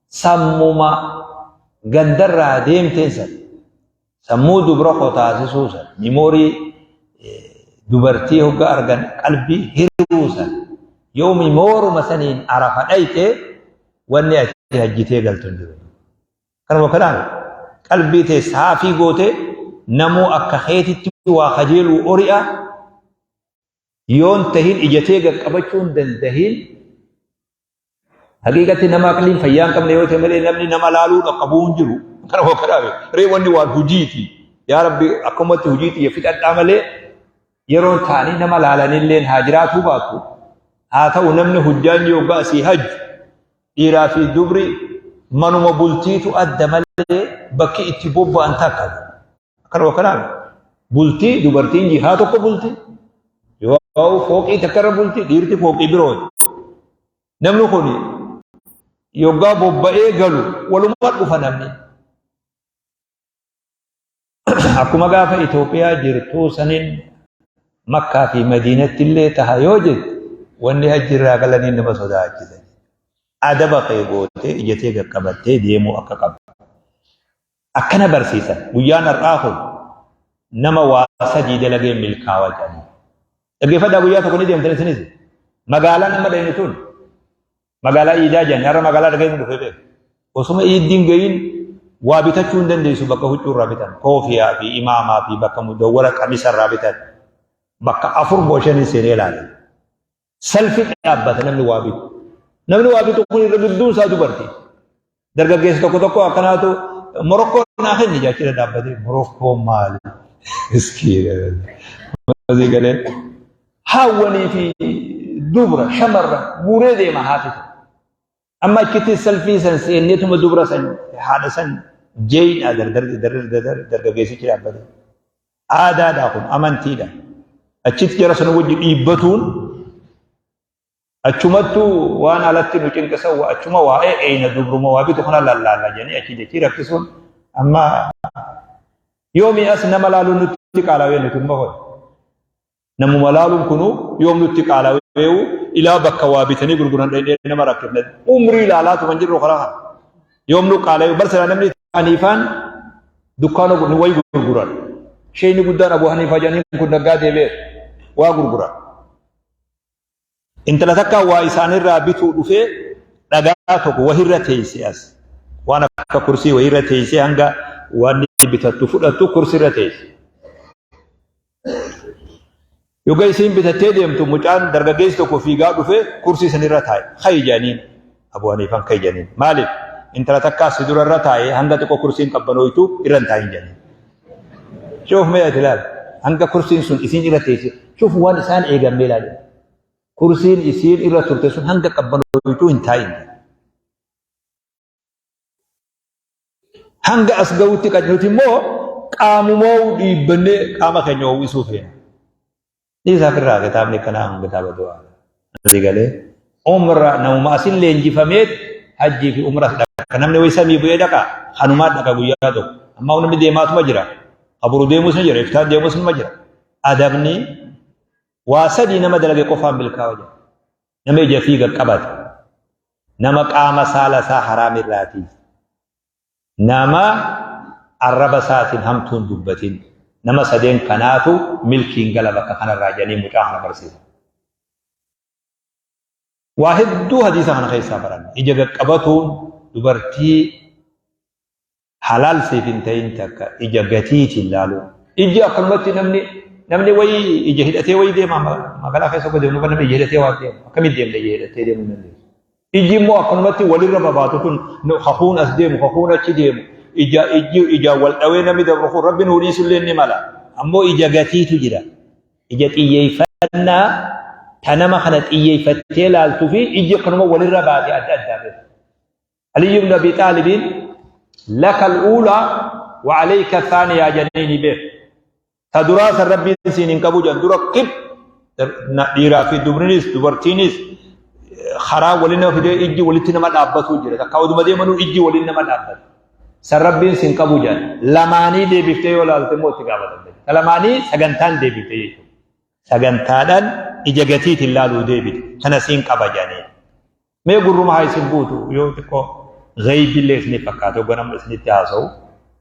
sammuma gandarraa deemteen san sammuu dubra koo taasisuu san mimoorii dubartii hogga argan qalbii hiruu san yoo mimooruma saniin arafa dhayxe wanni ati hajjitee galtu hin jiru. Kanuma kanaan qalbii tee saafii gootee namuu akka keetitti waa kajeeluu ori'a yoon tahin ija tee gaqqabachuu hin dandahin haqiiqatti nama aqliin fayyaa hin qabne yoo ta'e malee namni nama laaluu dhaqqabuu hin jiru. Kanuma kanaan ree wanni waan hujiiti. Yaa Rabbi akkumatti hujii tiyya fixadhaa malee yeroon ta'anii nama laalanilleen haa jiraatuu baatu. Haa ta'u namni hujjaanyi yoggaa asii hajju Dhiiraa fi dubri manuma bultiitu adda malee bakki itti bobba'an takka. Akkanuma kanaan bultii dubartiin jihaa tokko bulti yoo fooqii takka irra bulti dhiirti fooqii birooti. Namni kun yoggaa bobba'ee galu waluma dhufa namni. Akkuma gaafa Itoophiyaa jirtuu saniin Makkaa fi Madiinatti illee taha yoo jette wanni hajji irraa galanii nama sodaachisa. Adaba kee gootee ija tee qaqqabattee deemuu akka qabdu. Akkana barsiisan guyyaan har'aa kun nama waa sadii dalagee milkaawa jedhanii. Dhaggeeffadhaa guyyaa tokko ni deemtan isinis. Magaalaan amma dhayne tun Magaalaa iidaa jedhani har'a magaalaa dhageenyu dhufee beeku. Osuma iiddiin gahiin waa bitachuu hin dandeessu bakka huccuu irraa bitan koofiyaa fi imaamaa fi bakka mudawwara qamisa irraa bitan bakka afur moo shanii seenee ilaale. Salfi dhaabbata namni waa bitu. Namni waa bitu kun irra gidduun isaa dubartii. Dargaggeessi tokko tokko akkanaatu Morokkoo naa kenni jechuudha dhaabbatee Morokkoo maali? Miskiina. Masii galee haawwanii fi dubra shamarra guuree deema haati tokko. Amma achitti salfii san seenneetuma dubra san haadha san jeeyidha dargaggeessichi dhaabbatee. Aadaadha kun amantiidha. Achitti jara sana wajji dhiibbatuun Achumattu waan alatti nu cinqisan achuma waa'ee eeyna dubruma waa bitu kana lallaalla jedhanii achi jechii rakkisuun amma Yoomi as nama laaluun nutti qaalawee nuti immoo hoy. Namuma laaluun kunuu yoom nutti qaalaweewu ilaa bakka waa bitanii gurguran dhaqnee nama rakkifne. Umrii ilaalaatuma hin jirru karaa kana. Yoom nu qaalaweewu bar silaa namni Haniifaan dukkaana wayi gurguran. Sheeyni guddaan Abu Haniifaa jedhaniin kun naggaadee beeku waa gurguran. Intala takka waa isaanirraa bituu dhufee dhagaa tokko wahirra teeyse as. Waan akka kursii wahirra teeyse hanga waan bitattu fudhattu kursirra teeyse. Yoga isiin bitattee deemtu mucaan dargaggeessi tokko fiigaa dhufee kursii sanirra taa'e. Kayi jedhaniin. Abu Haniifaan kayi jedhaniin. Maaliif? Intala takkaa si dura irra taa'e hanga xiqqoo kursiin qabbanooytu irra hin taa'in jedhaniin. Shuuf mee ati ilaali. Hanga kursiin sun isiin irra teesse. Shuuf waan isaan eegan mee ilaali. Kursiin isiin irra turte sun hanga qabbanooytuu hin taa'in. Hanga as ga'utti nuti immoo qaamumoo dhiibbannee qaama keenya ho'isuu feena. Dhiisaa firraa kitaabni kanaa kun kitaaba du'aa. Asii galee umra namuma asin leenjifameet hajjii fi umras dhaqa. Namni wayi samii bu'ee dhaqa kanumaa dhaqa guyyaa tokko. Amma namni deemaatuma jira. Kaburu deemus ni jira, iftaan deemus ni jira. Adabni waa sadii nama dalage qofaan milkaa'a jira. Nama ija fiiga qabate. Nama qaama saala isaa haraam irraatii. Nama arraba isaatiin hamtuu hin dubbatin. Nama sadeen kanaatu milkiin gala bakka kanarraa jedhanii mucaa kana barsiisan. Waa hedduu hadiisa kana keessaa baranna. Ija qaqqabatuun dubartii halaal siif hin ta'in takka ija gatiitiin laaluun. Iji akkanumatti namni namni wayii ija hidhatee wayii deema magaalaa keessa akka deemu namni ija hidhatee waan deemu akkamitti deemna ija hidhattee deemuu hin dandeessu. Iji immoo akkanumatti walirra babaatu kun kakuun as deemu kakuun achi deemu ija ijji ija wal dhawee namni dabru kun rabbi nuu dhiisullee ni mala. Ammoo ija gatiitu jira. Ija xiyyeeffannaa ta nama kana xiyyeeffattee laaltuu fi iji akkanuma walirra baate adda addaa beeku. Aliyyi ibn Abi Xaalibiin laka al-uulaa wa alayka thaaniyaa jedhanii ni beeku. Ta duraa san rabbiin siin hin qabu jedhan dura qib dhiiraa fi dubrinis dubartiinis karaa waliin nama fidee ijji walitti nama dhaabbatuu jira. Takka oduma deemanuu ijji waliin nama dhaabbata. San rabbiin siin qabu jedhan. Lamaanii deebiftee yoo laalte immoo itti gaafatamte. Ta lamaanii sagantaan deebifte jechuudha. Sagantaadhaan ija gatiitiin laaluu deebite. Kana siin qaba jedhanii. Mee gurruma haa isin buutu yoo xiqqoo ghayibillee isiniif fakkaate hogga nama isinitti haasa'u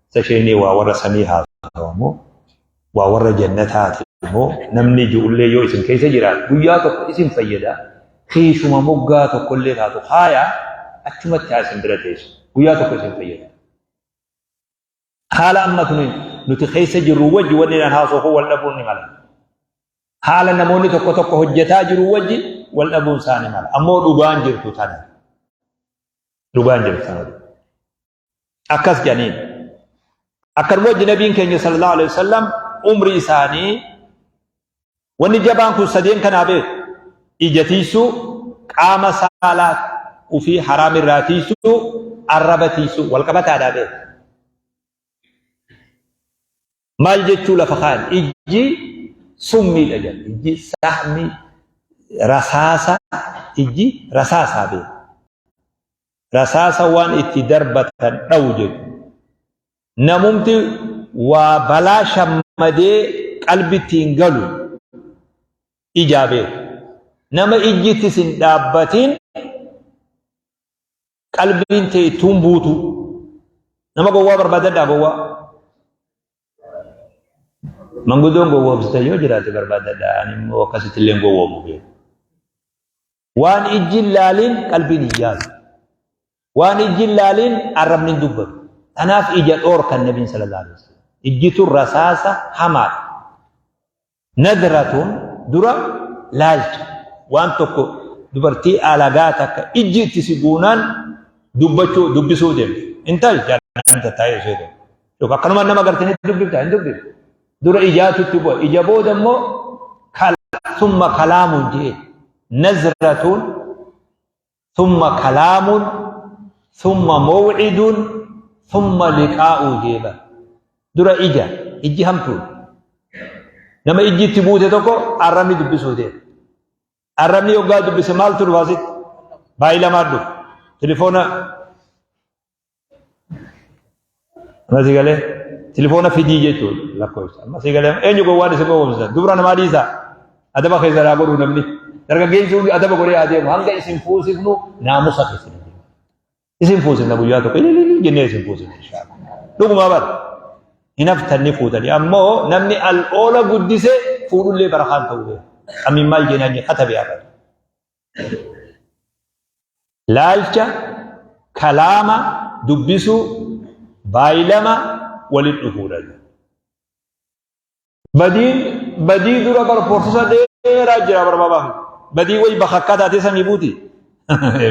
isa isheenii waa warra samii haasa'u immoo waa warra jannataati immoo namni ji'ullee yoo isin keessa jiraate guyyaa tokko isin fayyada kiishuma moggaa tokkollee taatu haaya achumatti haa isin bira teessu guyyaa tokko isin fayyada. Haala amma tuni nuti keessa jirru wajji wanni an haasoo kun wal dhabuun ni mala. Haala namoonni tokko tokko hojjetaa jiru wajji wal dhabuun isaa ni mala. Ammoo dhugaan jirtu tana. Dhugaan jirtu tana. Akkas jedhaniin. Akkanuma wajji nabiin keenya sallallahu alaihi wasallam umrii isaanii Wanni jabaan kun sadeen kanaa beeku. Ija tiisuu, qaama saalaa ufii haraam irraa tiisuu, arraba tiisuu wal qabataadhaa beeku. Maal jechuu lafa kaan ijji summiidha jedha. Ijji sahmi rasaasa ijji rasaasaa beeku. Rasaasa waan itti darbatan dhawu jechuudha. Namumti waa balaa shammadee qalbitti hin galu ijaa beeku. Nama ijji itti sin dhaabbatin qalbiin tee ittuun buutu. Nama gowwaa barbaadadhaa gowwaa. Manguddoon gowwoomsite yoo jiraate barbaadadhaa ani immoo akkasitti illee hin gowwoomu beeku. Waan ijji hin laalin qalbiin hin yaadu. Waan ijji hin laalin arrabni hin dubbatu. Kanaaf ija dhoorkan nabiin sallallahu alaihi wasallam. Ijji tun rasaasa hamaadha. Nadratun dura laalcha. Waan tokko dubartii alagaa takka ijji itti si buunaan dubbachuu dubbisuu deemte. Intal jaallan tattaa'ee ishee tokko. Yookaan akkanuma nama gartanii dubbifta hin dubbiftu. Dura ijaatu itti bu'a. Ija booda immoo summa kalaamuun je'e. Nazratuun summa kalaamuun summa maw'iduun summa liqaa'uu jee bara. Dura ija ijji hamtuudha. Nama ijji itti buute tokko arrabni dubbisuu deema. Arrabni yoggaa dubbise maaltu dhufa asitti? Baay'ee lamaan dhufa. Tilifoona Nasi galee? Tilifoona fidii jechuudha lakkoofsa. Amma sii galee eenyu gowwaan isin gowwoomsa. Dubra namaa dhiisaa. Adaba keessa haa godhuu namni. Dargaggeessi hundi adaba godhee haa deemu. Hanga isin fuusifnu naamusa keessa deemu. Isin fuusifna guyyaa tokko ililili jennee isin fuusifna inshaallah. Dhugumaa bara. Hin haftan ni fuutanii. Ammoo namni al oola guddise fuudhullee barakaan ta'uu beeka. Amiin maal jennaan jee katabe haa Laalcha, kalaama, dubbisuu, baay'ilama waliin dhufuudha. Badiin badii dura bar porsisa dheeraa jira barbaabaaf. Badii wayi bakakkaa taatee samii buuti.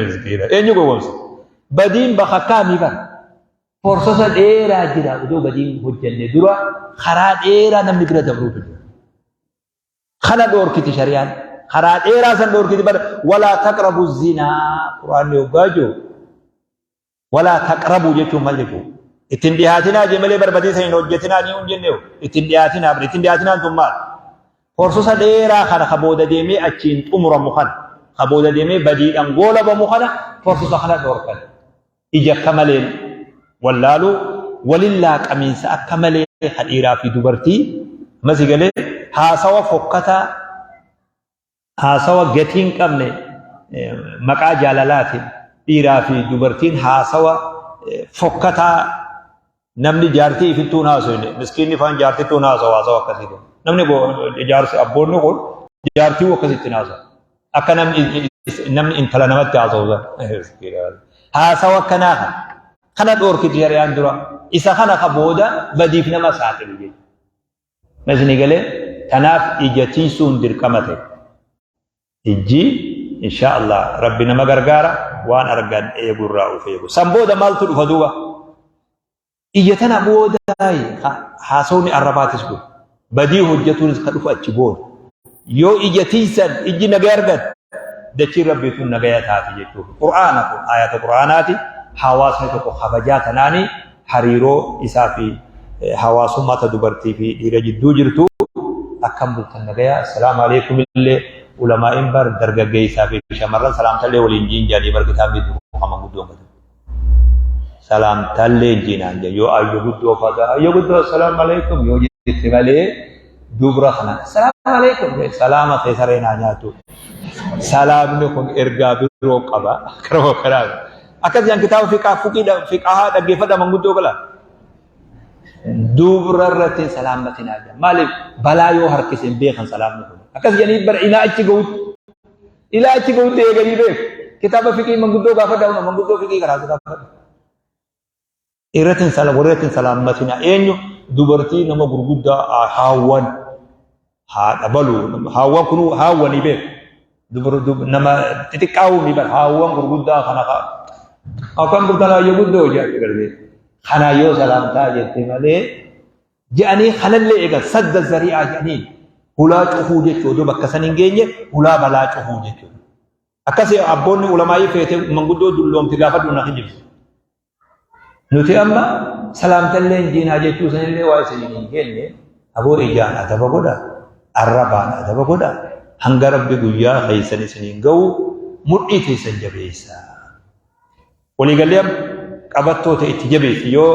Miskiina. Eenyu gowwomsa? Badiin bakakkaa mi bar. Porsasa dheeraa jira odoo badiin hojjenne dura karaa dheeraa namni bira dabruutu jira. Kana dhoorkiti shari'aan. Karaa dheeraa san dhoorkiti bar walaa taqrabu zinaa quraanni hoggaa jiru. Walaa taqrabu jechuun maal jechuudha? Ittiin dhihaatinaa jee malee barbadiisa hin hojjetinaa ni hin jenne ittiin dhihaatinaa bar ittiin dhihaatinaan tun maal? Horsosa dheeraa kana ka booda deemee achiin xumuramu kana ka booda deemee badiidhaan goolabamu kana horsosa kana dhoorkan. Ija akka maleen wallaaluu walin laaqamiinsa akka malee ka dhiiraa fi dubartii masi galee haasawa fokkataa haasawa gatii hin qabne maqaa jaalalaatiin dhiiraa fi dubartiin haasawa fokkataa namni jaartii ifittuu hin haasofne miskiinni faan jaartittuu hin haasawu haasawa akkasii kun namni jaarsi abboonni kun jaartii akkasitti hin haasawu akka namni namni intala namatti haasawu san haasawa akkanaa kana kana dhoorkiti shari'aan dura isa kana ka booda badiif nama saaxilu jechuudha. Isinii galee tanaaf ija tiisuun dirqama ta'e. Ijji insha Allah rabbi nama gargaara waan argan eegurraa of eegu. San booda maaltu dhufa duuba? Ija tana booda haasawni arrabaatis dhufa. Badii hojjetuunis ka dhufu achi booda. Yoo ija tiisan ijji nagaya argate dachiin rabbii tun nagaya taati jechuudha. Qur'aana kun ayata qur'aanaati. Hawaasni tokko kabajaa tanaanii hariiroo isaa fi hawaasummaa ta dubartii fi dhiira jidduu jirtu akkam bultan nagaya assalaamu alaikum illee ulamaa'iin bar dargaggeessaa fi shamarran salaamtallee waliin jiin jedhanii bar kitaabni duru kama guddoon gatu salaamtallee jiinaan jedhan yoo ayyo guddoo fata ayyo guddoo assalaamu alaikum yoo jette malee dubra kana assalaamu alaikum salaama kee saree naa nyaatu salaamni kun ergaa biroo qaba karoo karaa Akkas jedhan kitaaba fiqaa fuqii fiqahaa dhaggeeffadha manguddoo gala. Dubra irratti hin salaammatinaa jedhan. Maaliif balaa yoo harkise hin beekan salaamni kun. Akkas jedhanii bara ilaa achi gahutti. Ilaa achi gahutti eeganii beeku. Kitaaba fiqii manguddoo gaafadha huna manguddoo fiqii karaa gaafadha. Irratti hin salaam warra irratti hin salaammatinaa eenyu dubartii nama gurguddaa haawwan. Haadha balu haawwan kunuu haawwanii beeku. Dubara nama xixiqqaa'uu ni bara haawwan gurguddaa kana ka'a. Akkam bultan haayyo guddoo jedhanii garbee. Kana yoo salaamtaa jette malee jedhanii kanallee eegan sadda zari'aa jedhanii hulaa cufuu jechuu odoo bakka san hin geenye hulaa balaa cufuu jechuudha. Akkasii abboonni ulamaa'ii feete manguddoo dulloomte gaafadhu na kijibsu. Nuti amma salaamtallee hin jiinaa jechuu sanillee waa isin hin jenne aboo ijaan adaba godha arrabaan adaba godha hanga rabbi guyyaa keessan isiniin ga'u mudhii teessan jabeessa. Waliigallee amma qabattoo ta'e itti jabeessi yoo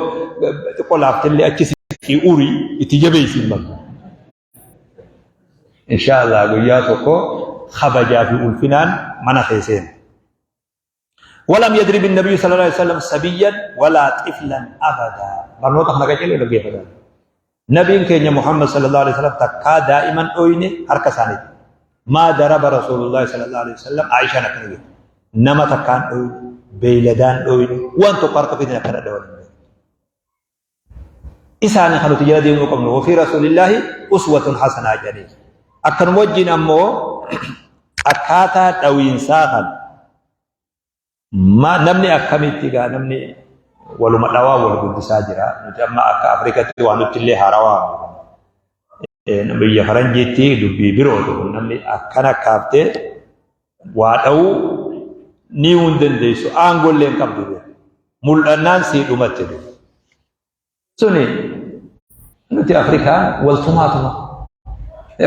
xiqqoo laaftellee achi siqii urii itti jabeessi hin malu. Inshaa Allah guyyaa tokko kabajaa fi ulfinaan mana kee seena. Walam yadrib nabiyu sallallahu alaihi wasallam sabiyyan walaa xiflan abada. Barnoota kana qaceeloo dhaggeeffatan. Nabiin keenya Muhammad sallallahu alaihi wasallam takkaa daa'iman dhoyne harka isaaniiti. Maa daraba Rasuulullahi sallallahu alaihi wasallam Aishaan akkana jette. Nama takkaan dhoyne, beeyladaan dhoyne, waan tokko harka ofiitiin akkana dhawan hin beeku. Isaani kan nuti jala deemuu qabnu wafii rasuulillaahi uswatun hasanaa jedhanii. Akkanuma wajjin ammoo akkaataa dhawiinsaa kan namni akkamitti gaa namni waluma dhawaa wal guddisaa jira. Nuti amma akka Afrikatti waan nutti illee haarawaa biyya faranjiitti dubbii birootu kun namni akkana kaaftee waa dhawuu ni hin dandeessu aangollee hin qabdu. Mul'annaan sii dhumatte dhufu. Suni nuti Afrikaan wal tumaatuma.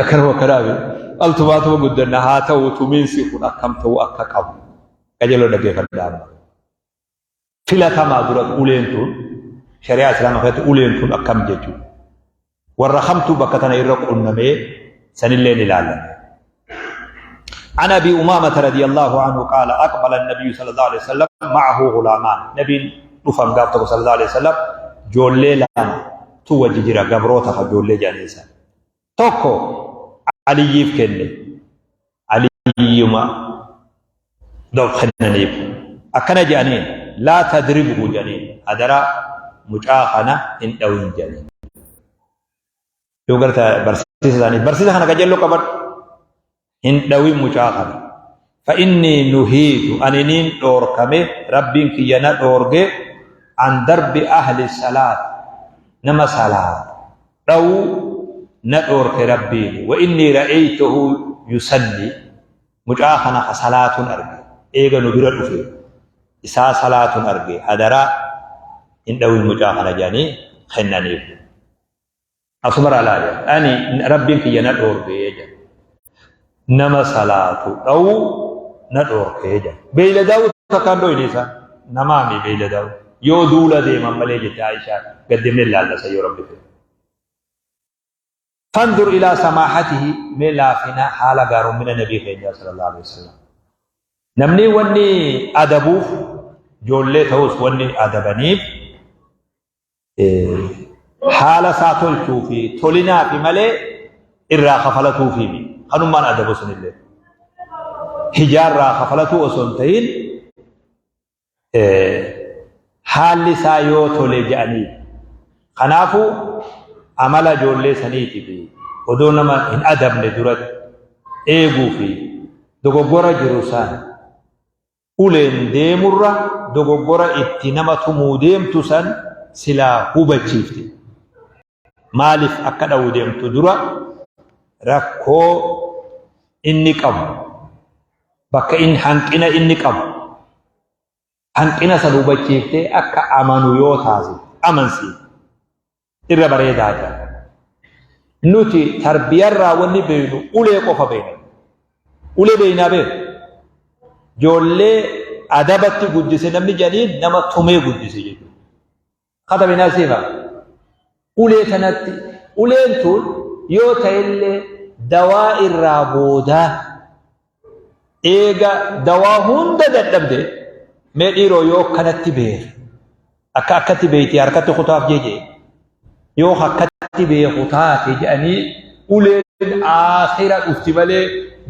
Akkanuma akkanaa wal tumaatuma guddanna haa ta'u tumiinsi kun akkam ta'uu akka qabu. Qajeeloo dhaggeeffadhaa amma. Filatamaa dura uleen tun Shari'aa Islaamaa keessatti uleen tun akkam jechuudha. Warra kamtu bakka tana irra qunnamee sanillee ni ilaalame. عن أبي أمامة رضي الله عنه قال أقبل النبي صلى الله عليه وسلم معه غلامان نبي رفن قابته صلى الله عليه وسلم جولي لما تو جرا قبروتها جولي جانيسا tokko Aliyyiif kenne. Aliyyuma kennaniif. Akkana jedhaniin laa tadribhu jedhaniin hadaraa mucaa kana hin dhawin jedhaniin. Yoo garta barsiisa isaanii barsiisa kana qajeelloo qabadhu hin dhawin mucaa kana. Fa inni nuhiitu ani niin dhoorkame rabbiin kiyya na dhoorge an darbi ahli salaat nama salaat dhawuu na dhoorke Rabbiin wa innii ra'aytuhu yusalli mucaa kana ka salaatuun arge eega nu bira dhufe isaa salaatuun arge hadaraa hin dhawin mucaa kana jedhanii kennaniif. Asumarraa laali ani Rabbiin kiyya na dhoorge jedha nama salaatu dhawuu na dhoorke jedha beeyladaa'uu takkaan dhoyne isaan namaami beeyladaa'uu yoo duula deeman malee jette Aishaa gad deemnee laallasa yoo Rabbi fedhe. Fandur ilaa samaahatihi mee laafina haala gaaroommina nabii keenyaa sallallahu alaihi wasallam. Namni wanni adabuuf ijoollee ta'us wanni adabaniif haala isaa tolchuu fi tolinaafi malee irraa kafalatuufi miti. Kanummaan adabu sunillee. Hijaarraa kafalatuu osoo hin ta'in haalli isaa yoo tole jedhanii. Kanaafuu amala ijoollee saniitii fi odoo nama hin adabne duratti eeguu fi dogoggora jiru san uleen deemurra dogoggora itti nama tumuu deemtu san silaa hubachiifti. Maaliif akka dha'uu deemtu dura rakkoo inni qabu bakka inni hanqina inni qabu hanqina san hubachiiftee akka amanu yoo taasifte amansiifte irra bareedaa jira. Nuti tarbiyarraa wanni beeknu ulee qofa beekna. Ulee beeknaa beeku. Ijoollee adabatti guddise namni jedhaniin nama tumee guddise jechuudha. Katabinaa siifa. Ulee tanatti uleen tun yoo ta'ellee dawaa irraa boodaa eega dawaa hunda dadhabde mee dhiiroo yoo kanatti beeke akka akkatti beeyti harkatti kutaaf jee jee yoo akkatti beeku taate jedhanii uleen aakhira dhufti malee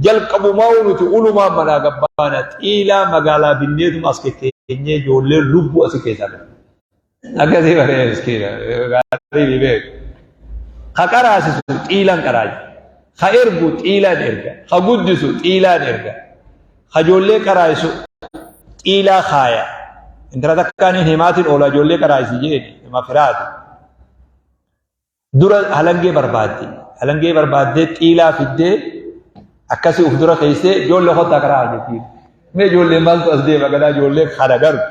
jalqabumaa nuti ulumaan manaa gabbaana xiilaa magaalaa binneetuma as kekkeenyee ijoollee lubbuu asi keessaa qabu. Akkasii baree miskiina gaarii ni beeku. Ka qaraasisu xiilaan qaraaja. Ka ergu xiilaan erga. Ka guddisu xiilaan erga. Ka ijoollee qaraa'isu xiilaa kaaya. Intala takkaan hin himaatiin oola ijoollee qaraa'isi jeen hima firaati. Dura halangee barbaadde. Halangee barbaaddee xiilaa fiddee akkasii uf dura keessee ijoollee kottaa karaa jettiin. Mee ijoollee maaltu as deema ganaa ijoollee kana gartu.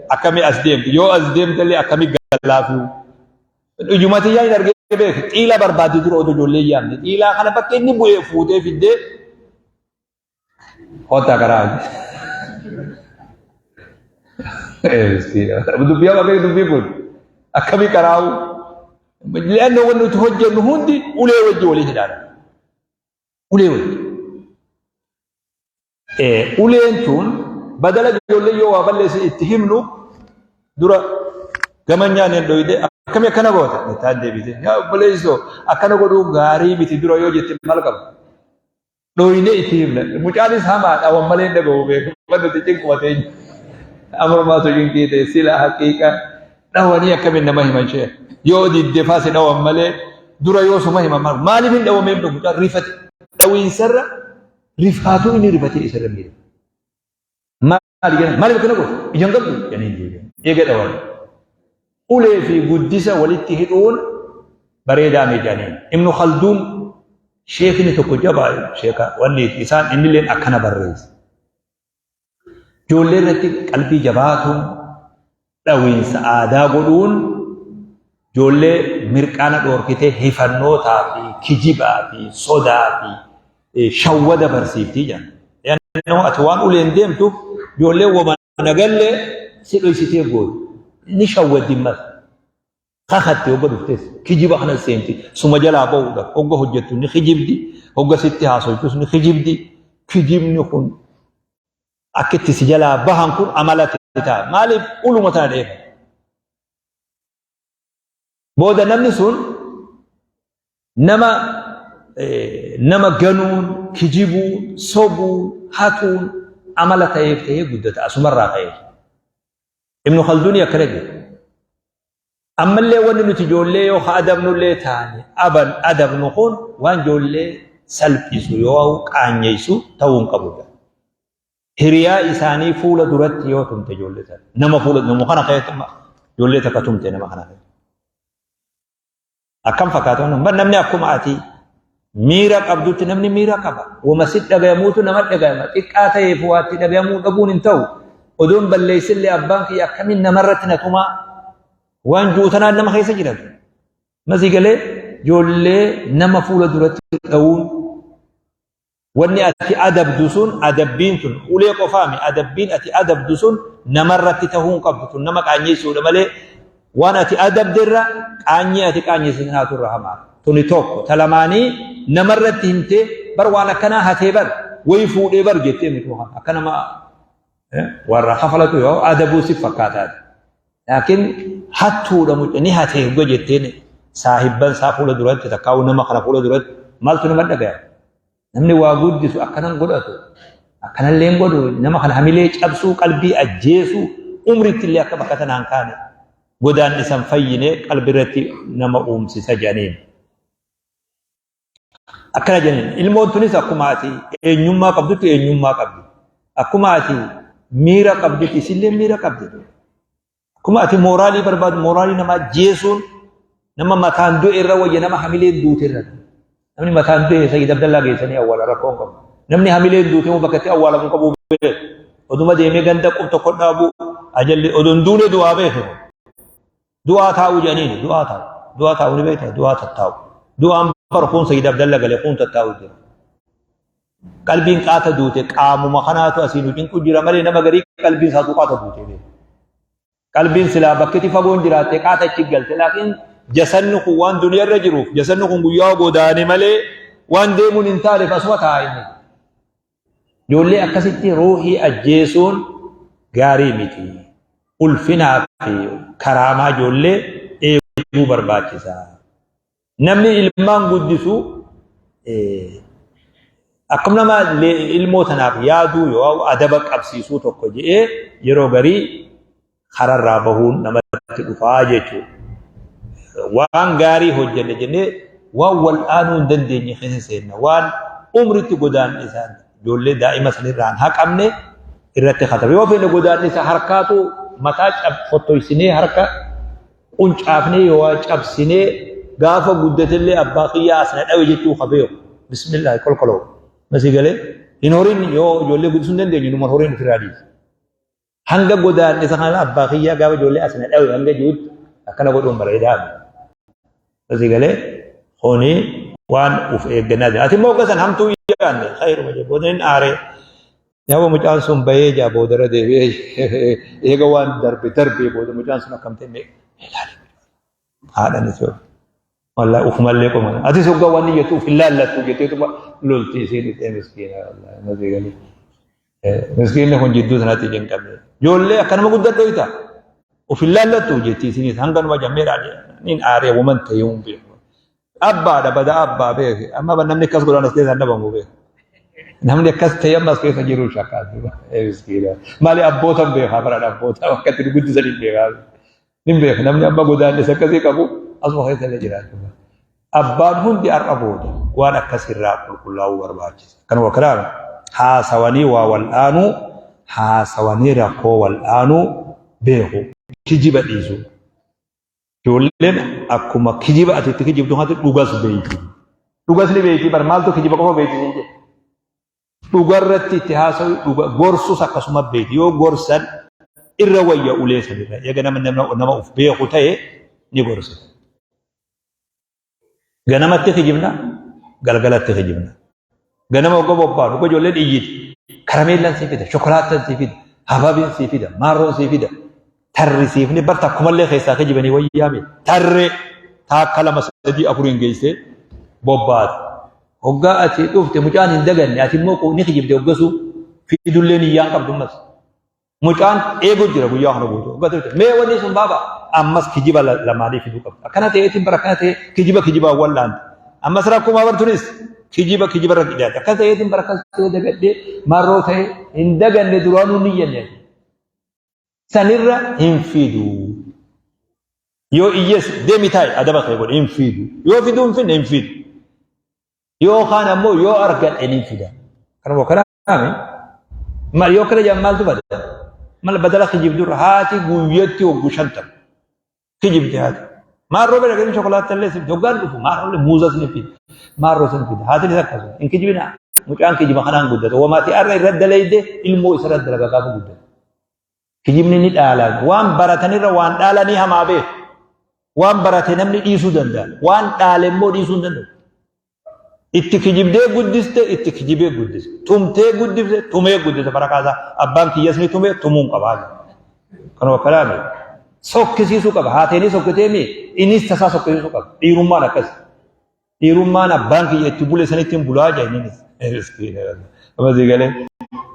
Akkamii as deemti yoo as deemtellee akkamii galaafiu. Ijumati yaa hin argee beeku xiilaa barbaadde dura odoo ijoollee yaamne xiilaa kana bakka inni bu'ee fuutee fiddee Kottaa karaa. Dubbii hamaa beeku dubbii kun akkamii qaraa'u. Li'annoo wanni nuti hojjennu hundi ulee wajji walii hidhaadha. Ulee wajji. Uleen tun badala ijoollee yoo waa balleesse itti himnu dura gama nyaanneen dhoyde akkamii akkana goota jettaan deebite. Yaa obboleessoo akkana godhuu gaarii miti dura yoo jette maal qaba? Dhooyne itti himna. Mucaanis hamaadha wan malee hin dhagahu beeku. Nuti cinquma teenya. Amrumaatu cinqii ta'e sila haqiiqa dhawanii akkamiin nama himan shee. Yoo didde faa si dhawan malee dura yoo suma himan maal maaliif hin dhawamee hin mucaan rifate dhawiinsarra rifaatuu inni rifatee isarra miidhe. Maali jedhan maaliif akkana godhu ija hin qabdu jedhanii hin deebi'an. Eega dhawan. Ulee fi guddisa walitti hidhuun bareedaa miti jedhaniin. Ibnu Khalduun sheekni tokko jabaa sheeka wanni isaan innilleen akkana barreesse. Ijoollee irratti qalbii jabaatuun dhawiinsa aadaa godhuun ijoollee mirqaana dhoorkitee hifannootaa fi kijibaa fi sodaa fi shawwada barsiiftii jedhan. Yannoo ati waan uleen deemtuuf ijoollee wama nagallee si dhoysitee gootu. Ni shawwaddi mas. Kakatti hogga dhuftes kijiba kana seenti suma jalaa ba'uudhaaf hogga hojjettu ni kijibdi hogga sitti haasoytus ni kijibdi kijibni kun akka itti si jalaa bahan kun amala ta'a maaliif uluma tana dheefa booda namni sun nama nama ganuun kijibuun sobuun hatuun amala ta'eef ta'ee guddata asumarraa ka'ee Ibnu Khalduuni akkana jedhe. Ammallee wanni nuti ijoollee yoo ka adabnullee taane aban adabnu kun waan ijoollee salphisu yoo qaanyeysu ta'uu hin qabu. Hiriyaa isaanii fuula duratti yoo tumte ijoollee tana nama fuula nama kana keessatti ijoollee takka tumte nama kana keessatti. Akkam fakkaata wannan bar namni akkuma ati miira qabdutti namni miira qaba. Wama si dhagayamuutu nama dhagayama. Xiqqaa ta'eef waa itti dhagayamuu dhabuun hin ta'u. Odoon balleessillee abbaan kiyya akkamiin namarratti na tumaa waan ji'u tanaan nama keessa jiratu. Masii galee ijoollee nama fuula duratti dha'uun Wanni ati adabdu sun adabbiin tun ulee qofaami adabbiin ati adabdu sun namarratti tahuu hin qabdu tun nama qaanyeessuudha malee waan ati adabde irra qaanyee ati qaanyeessite naatu irra hamaadha. Tuni tokko ta lamaanii namarratti himtee bar waan akkanaa hatee bar wayi fuudhee bar jettee miti waan akka nama warra kafalatu yoo adabuu si fakkaataati. Laakiin hattuudha mucaa ni hatee hogga jetteen saahibban isaa fuula duratti takkaa'uu nama kana fuula duratti maaltu nama dhagaya. Namni waa guddisu akkanan godhatu akkanallee hin godhu nama kana hamilee cabsuu qalbii ajjeesuu umritti illee akka bakka tanaan kaane godaannisa hin fayyine qalbii irratti nama uumsisa jedhaniin. Akkana jedhaniin ilmoon tunis akkuma ati eenyummaa qabdutti eenyummaa qabdi. Akkuma ati miira qabdutti isillee miira qabdi. Akkuma ati mooraalii barbaadu mooraalii namaa jeesuun nama mataan du'e irra wayya nama hamileen duute irra. Namni mataan du'e Sayyid Abdallaa geessanii awwaala rakkoo hin qabu. Namni hamileen duute immoo bakka itti awwaalamu qabu beeku. Oduma deemee ganda qub tokko dhaabu ajalli odoon duune du'aa beeku. Du'aa taa'uu jedhaniini du'aa taa'u. Du'aa taa'u ni beekta du'aa tattaa'u. Du'aan bar kuun Sayyid Abdalla gale kuun tattaa'u jira. Qalbiin qaata duute qaamuma kanaatu asii nu cinqu jira malee nama garii qalbiin isaatu qaata duute beeku. Qalbiin silaa bakkiti fagoon jiraatte qaata achi galte laakiin jasanni kun waan duniyaa irra jiruuf jasanni kun guyyaa godaane malee waan deemuun hin taaneef asuma taa'a inni. Ijoollee akkasitti ruuhii ajjeesuun gaarii miti. Ulfinaa fi karaamaa ijoollee eeguu barbaachisa. Namni ilmaan guddisu akkuma nama ilmoo tanaaf yaaduu yoo adaba qabsiisuu tokko je'ee yeroo garii kararraa bahuun namatti dhufaa jechuudha. Waan gaarii hojjenne jennee waan wal'aanuu hin dandeenye keessa seenna. Waan umritti godaannisa ijoollee daa'ima sanirraa hin haqamne irratti kataba. Yoo feene godaannisa harkaatu mataa fottoysinee harka quncaafnee yoo waa cabsinee gaafa guddatellee abbaa kiyyaa as na dhawe jechuu ka beeku. Bismillaahi kolkoloo. Masii galee hin horin yoo ijoollee guddisuu hin dandeenye numa horiin ofirraa dhiisi. Hanga godaannisa kana abbaa kiyyaa gaafa ijoollee as na dhawe hanga jirutti akkana godhuun bareedaa miti. Asii galee kuni waan uf eeggannaa jira. Ati immoo hogga san hamtuu yaadne khayruma jedhe booda inni aaree. Yaaba mucaan sun bahee jaa boodarra deebi'ee eega waan darbe darbee booda mucaan sun akkam ta'e mee ilaali. Haadhanis yoo Wallahi ufumallee qoma. Atis hoggaa waan jettu uf hin laallattu jetteetuma lolti isiin itti miskiina wallahi masii galee. Miskiinni kun jidduu sanatti hin qabne. Ijoollee akka nama guddaa dhoyta. Uf hin laallattu jetti isinis hanganuma jammeedhaan niin aaree woman ta'ee hin beeku. Abbaadha bada abbaa beeki. Amma namni akkas godhan as keessa hin dhabamu beeku. Namni akkas ta'e amma as keessa jiru shakkaa. Miskiina. Maali abboota beekaa bara abboota akka itti guddisan hin beekaa. Hin beeku namni amma godaannisa akkasii qabu asuma keessa illee jiraachuu mala. Abbaan hundi har'a booda waan akkasirraa qulqullaa'uu barbaachisa. Kanuma kanaan haasawanii waa wal'aanuu, haasawanii rakkoo wal'aanuu beeku. Kijiba dhiisuu. Ijoolleen akkuma kijiba ati itti kijibdu kanatti dhugas beeyti. Dhugas ni beeyti bar maaltu kijiba qofa beeyti siin jedhe. Dhugarratti itti haasawu dhuga gorsus akkasuma beeki yoo gorsan irra wayya ulee sanirra eega nama nama of beeku ta'e ni gorsa. Ganamatti kijibna galgalatti kijibna. Ganama hogga bobba'an hogga ijoolleen iyyiti karameellaan sii fida shokolaattan sii fida habaabiin sii fida maarroon sii fida. Tarrisiifne bar takkumallee keessaa kijibanii wayyaame tarree taakka lama sadii afuriin geessee bobbaate. Hoggaa ati dhufte mucaan hin daganne ati immoo ni kijibde hoggasuu fidullee niyyaan qabdu ammas. Mucaan eeguu jira guyyaa kana guutuu. Hoggaa dhufte mee wanni sun baaba ammas kijiba lamaanii fiduu qabda. Akkana ta'eetiin bara akkana ta'e kijiba kijibaan wallaante. Ammas rakkumaa bartunis kijiba kijiba irra hidhaate. Akkana ta'eetiin bara akkas ta'e dagadhee marroo ta'e hin daganne duraanuu niyyanne. Sanirra hin fidu. Yoo iyyees deemi taa'i adaba kee godhe hin fidu. Yoo fiduu hin finne hin fidu. Yoo kaan ammoo yoo argadhe ni fida. Kanuma kanaami. Maal yoo kana jedhan maaltu bada? Mal badala kijibdurra haati guyyatti hoggu 50. Kijibde haati. Maarroo bira gadi shokolaata illee si hoggaan dhufu maarroo illee muuzas ni fida. Maarroo sin fida. Haatinis akkasuma. Hin kijibinaa. Mucaan kijiba kanaan guddata. Wamaati arra irra dalayde ilmoo isa irra dalaga gaafa guddatu. Kijibni ni dhaala. Waan baratanirra waan dhaalanii hamaa beeku. Waan barate namni dhiisuu danda'a. Waan dhaale immoo dhiisuu hin danda'u. Itti kijibdee guddiste, itti kijibee guddise. Tumtee guddifte, tumee guddise. Barakaasaa abbaan kiyyas ni tume, tumuun qabaa. Kanuma kalaame. Sokkisiisuu qaba. Haateenii sokkitee mi innis tasaa sokkisiisuu qaba. Dhiirummaan akkas. Dhiirummaan abbaan kiyya itti bule sanitti hin bulaa jedhe innis. Amma galee.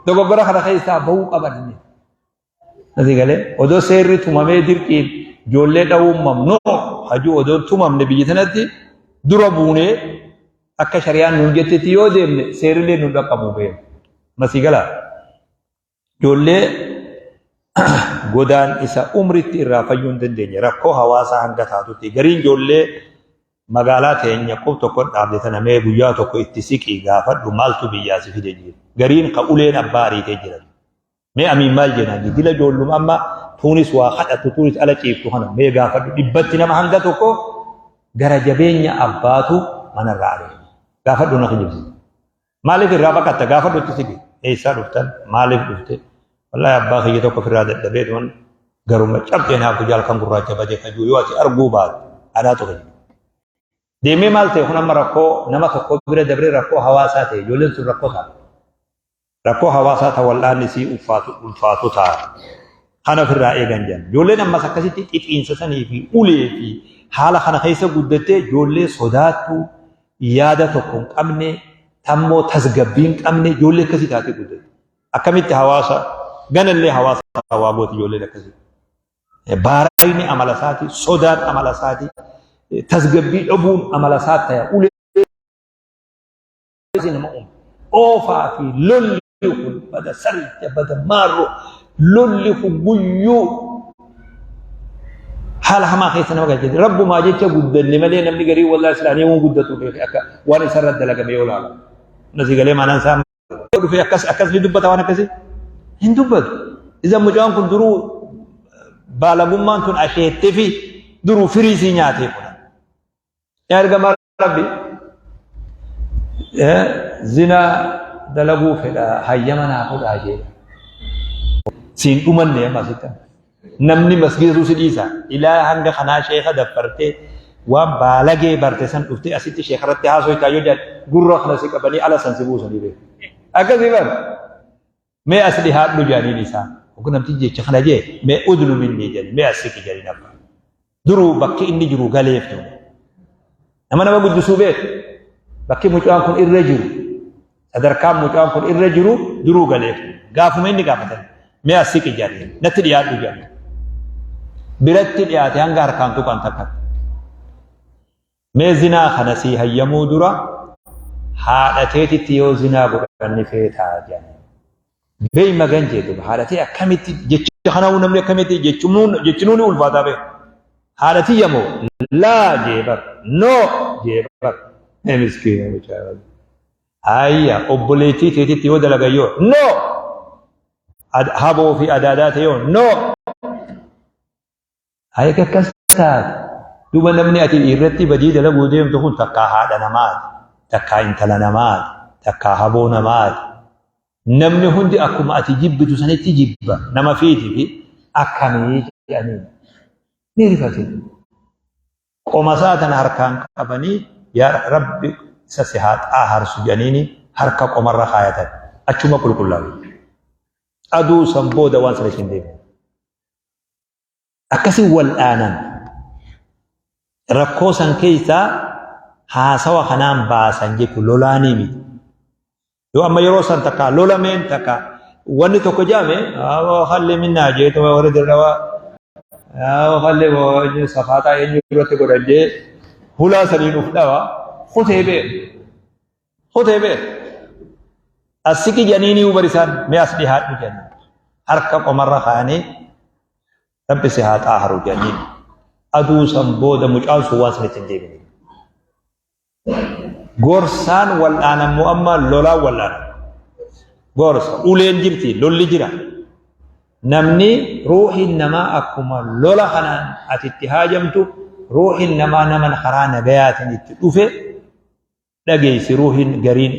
Dogoggora kana keessaa bahuu qaban inni. Asii galee odoo seerri tumamee dirqiin ijoollee dha'uun mamnuu hajuu odoo tumamne biyya sanatti dura buunee akka shari'aan nuun jettetti yoo deemne seerillee nu dhaqqabu beeku. Masii galaa ijoollee godaan isa umritti irraa fayyuu hin dandeenye rakkoo hawaasaa hanga taatutti gariin ijoollee magaalaa teenya qub tokko dhaabde tana mee guyyaa tokko itti siqii gaafadhu maaltu biyyaa si fide jiru gariin ka uleen abbaa ariitee jiran. Mee amiin maal jenaan dila ijoolluma amma tuunis waa kadhattu tuunis ala ciiftu kana mee gaafadhu dhibbatti nama hanga tokko gara jabeenya abbaatu manarraa ari'e. Gaafadhu na kijibsiisa. Maaliif irraa baqatta gaafadhu itti siqi. Eessaa dhuftan maaliif dhufte wallaahi abbaa kiyya tokko ofirraa dadhabee tuman garuma cabxee naaf jaal kan gurraacha badee kajuu yoo ati arguu baate anaatu kijiba. Deemee maal ta'e kun amma rakkoo nama tokko bira dabree rakkoo hawaasaa ta'e ijoolleen sun rakkoo ta'a. Rakkoo hawaasaa ta wal'aanni isii ulfaatu ulfaatu ta'a. Kana ofirraa eegan jedhan. Ijoolleen ammas akkasitti xixiinsa sanii fi ulee fi haala kana keessa guddattee ijoollee sodaattuu yaada tokko hin qabne tammoo tasgabbii hin qabne ijoollee akkasii taatee guddatte. Akkamitti hawaasa ganallee hawaasa waa gooti ijoolleen akkasii. Baarayni amala isaati, sodaan amala isaati, tasgabbii dhabuun amala isaa ta'e ulee nama uume. Oofaa fi lolli kun bada saricha bada maarroo lolli kun guyyuu haala hamaa keessa nama galche. Rabbumaa jecha guddanne malee namni garii wallaahi islaanii waan guddatu beeke akka waan isarra dalagame yoo laala. Nasii galee maanaan isaa dhufee akkas akkas ni dubbata waan akkasii hin dubbatu. Isa mucaan kun duruu baalagummaan tun asheettee fi duruu firii isii nyaatee kun. Yaa ergamaa Rabbi zinaa dalaguu fedha hayyama naa godhaa jedhe. Siin dhumanne amma asitti. Namni masgiidatu si dhiisa. Ilaa hanga kanaa sheeka daffartee waan baalagee barte san dhuftee asitti sheeka irratti haasoo yoo jedhan gurra kana si qabanii ala san si buusanii beeku. Akkasii bara. Mee as dhihaadhu jedhaniin isaan. Hogga namtichi jecha kana jee mee udnu minnii jedhani mee as siqi jedhaniin abbaan. Duruu bakki inni jiru galeef ture. Nama nama guddisuu beeku. Bakki mucaan kun irra jiru sadarkaan mucaan kun irra jiru duruu galeef ture. Gaafuma inni gaafatan mee as siqi jedhaniin natti dhiyaadhu jedhaniin. Biratti dhiyaate hanga harkaan tuqan takka. Mee zinaa kana sii hayyamuu dura haadha teetitti yoo zinaa godhan ni feetaa jedhan. Bey magan jee duba haadha tee akkamitti jecha kana namni akkamitti jechuun jechinuu ni ulfaataa bee. Haadha tiyya moo laa jee bar no jee bar. Mee miskiina mucaa. Hayya obboleettii teetitti yoo dalagan yoo no haboo fi adaadaa ta'e yoo no. Ayi akkas taate. Duuba namni ati irratti badii dalaguu deemtu kun takkaa haadha namaati, takkaa intala namaati, takkaa haboo namaati. Namni hundi akkuma ati jibbitu sanitti jibba nama fiiti fi akkamii jedhanii ni rifate. Qoma isaa tana harkaan qabanii yaa Rabbi isa si haa xaaharsu jedhaniini harka qomarra kaayatan achuma qulqullaa'u. Aduu san booda waan sana ittiin deebi'an. Akkasi wal'aanan. Rakkoo san keessaa haasawa kanaan baasan jechuun lolaanii miti. Yoo amma yeroo san takka lolameen takka wanni tokko jedhame halli minnaa jeetuma warri dirrawaa halli safaaxaa eenyu irratti godhan jee hulaa saniin uf dhawa kutee beeku. Kutee beeku. As siqi jedhanii ni barisaan mee as dhihaadhu jedhanii harka qomarra kaa'anii Rabbi si haa xaaharu jedhanii aduu san booda mucaan sun waan sanitti hin deebine. Gorsaan wal'aanan moo amma lolaan wal'aanan. Gorsa uleen jirti lolli jira. Namni ruuhiin namaa akkuma lola kanaan ati itti haajamtu ruuhiin namaa nama karaa nagayaatiin itti dhufe dhageessi ruuhiin gariin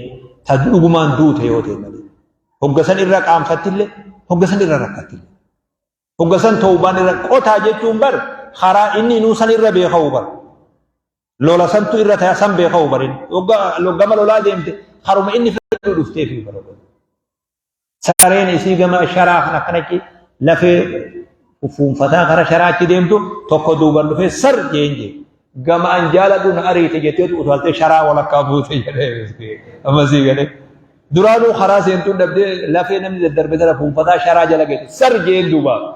ta dhugumaan duute yoo ta'e malee. Hogga san irra qaanfattillee hogga san irra rakkattillee. Hogga san tawbaan irra qotaa jechuun bar karaa inni inuu san irra beekawu bar. Lola santu irra taya san beekawu bar inni. Hogga gama lolaa deemte karuma inni fedhu dhuftee fi bara. Sareen isii gama sharaa kan akkanatti lafee fuunfataa kara sharaa achi deemtu tokko duuban dhufee sar jeen jee. Gama an jaaladhu na ariite jetteetu utaaltee sharaa walakkaa buute jedhee miskiin. Amma sii galee. Duraanuu karaa seentuun dhabdee lafee namni daddarbe sana fuunfataa sharaa jala geesse. Sar jeen duuba.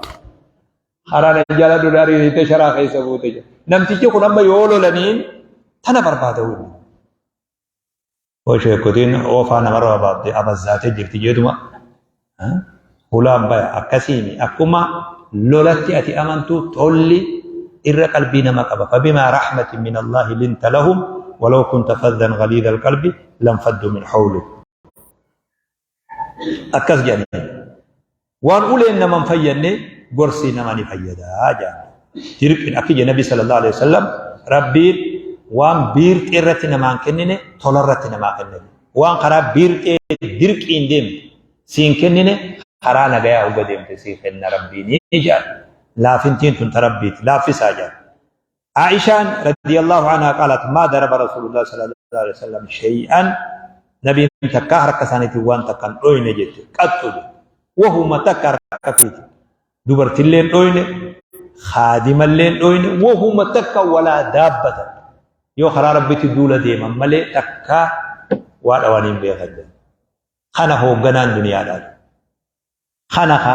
Karaa na jaaladhu na ariite jettee sharaa keessa buute jedhe. Namtichi kun amma yoo lolaniin tana barbaada wuli. Hoo sheekotiin oofaa namarra babaabde abazzaatee jirti jeetuma hulaan baya akkasiimi akkuma lolatti ati amantu tolli irra qalbii nama qaba fabimaa rahmatin min Allahi linta lahum walau kunta faddan ghaliidha alqalbi lanfaddu min hawlik akkas jedhanii waan uleen nama hin fayyadne gorsi nama ni fayyadaa jedhan dirqin akki jedhe nabi sallallahu alaihi wasallam rabbiin waan biirxee irratti namaan kennine tola irratti namaa kenne waan karaa biirxee dirqiin deemte siin kennine karaa nagayaa hogga deemte sii kenna rabbiin jedhan laafintiin tun ta rabbiiti laaffisaa jedhan Aishaan radiyallahu anhaa qaalat maa daraba Rasuulullah sallallahu alaihi wasallam shay'an nabiin takkaa harka isaaniitiin waan takka hin dhoyne jette qaxxu jette wahuma takka harka fiiti dubartillee hin dhoyne haadimallee hin dhoyne wahuma takka walaa daabbata yoo karaa rabbitti duula deeman malee takkaa waa dhawanii hin beekan jedhe kana hoogganaan duniyaadhaa Kana ka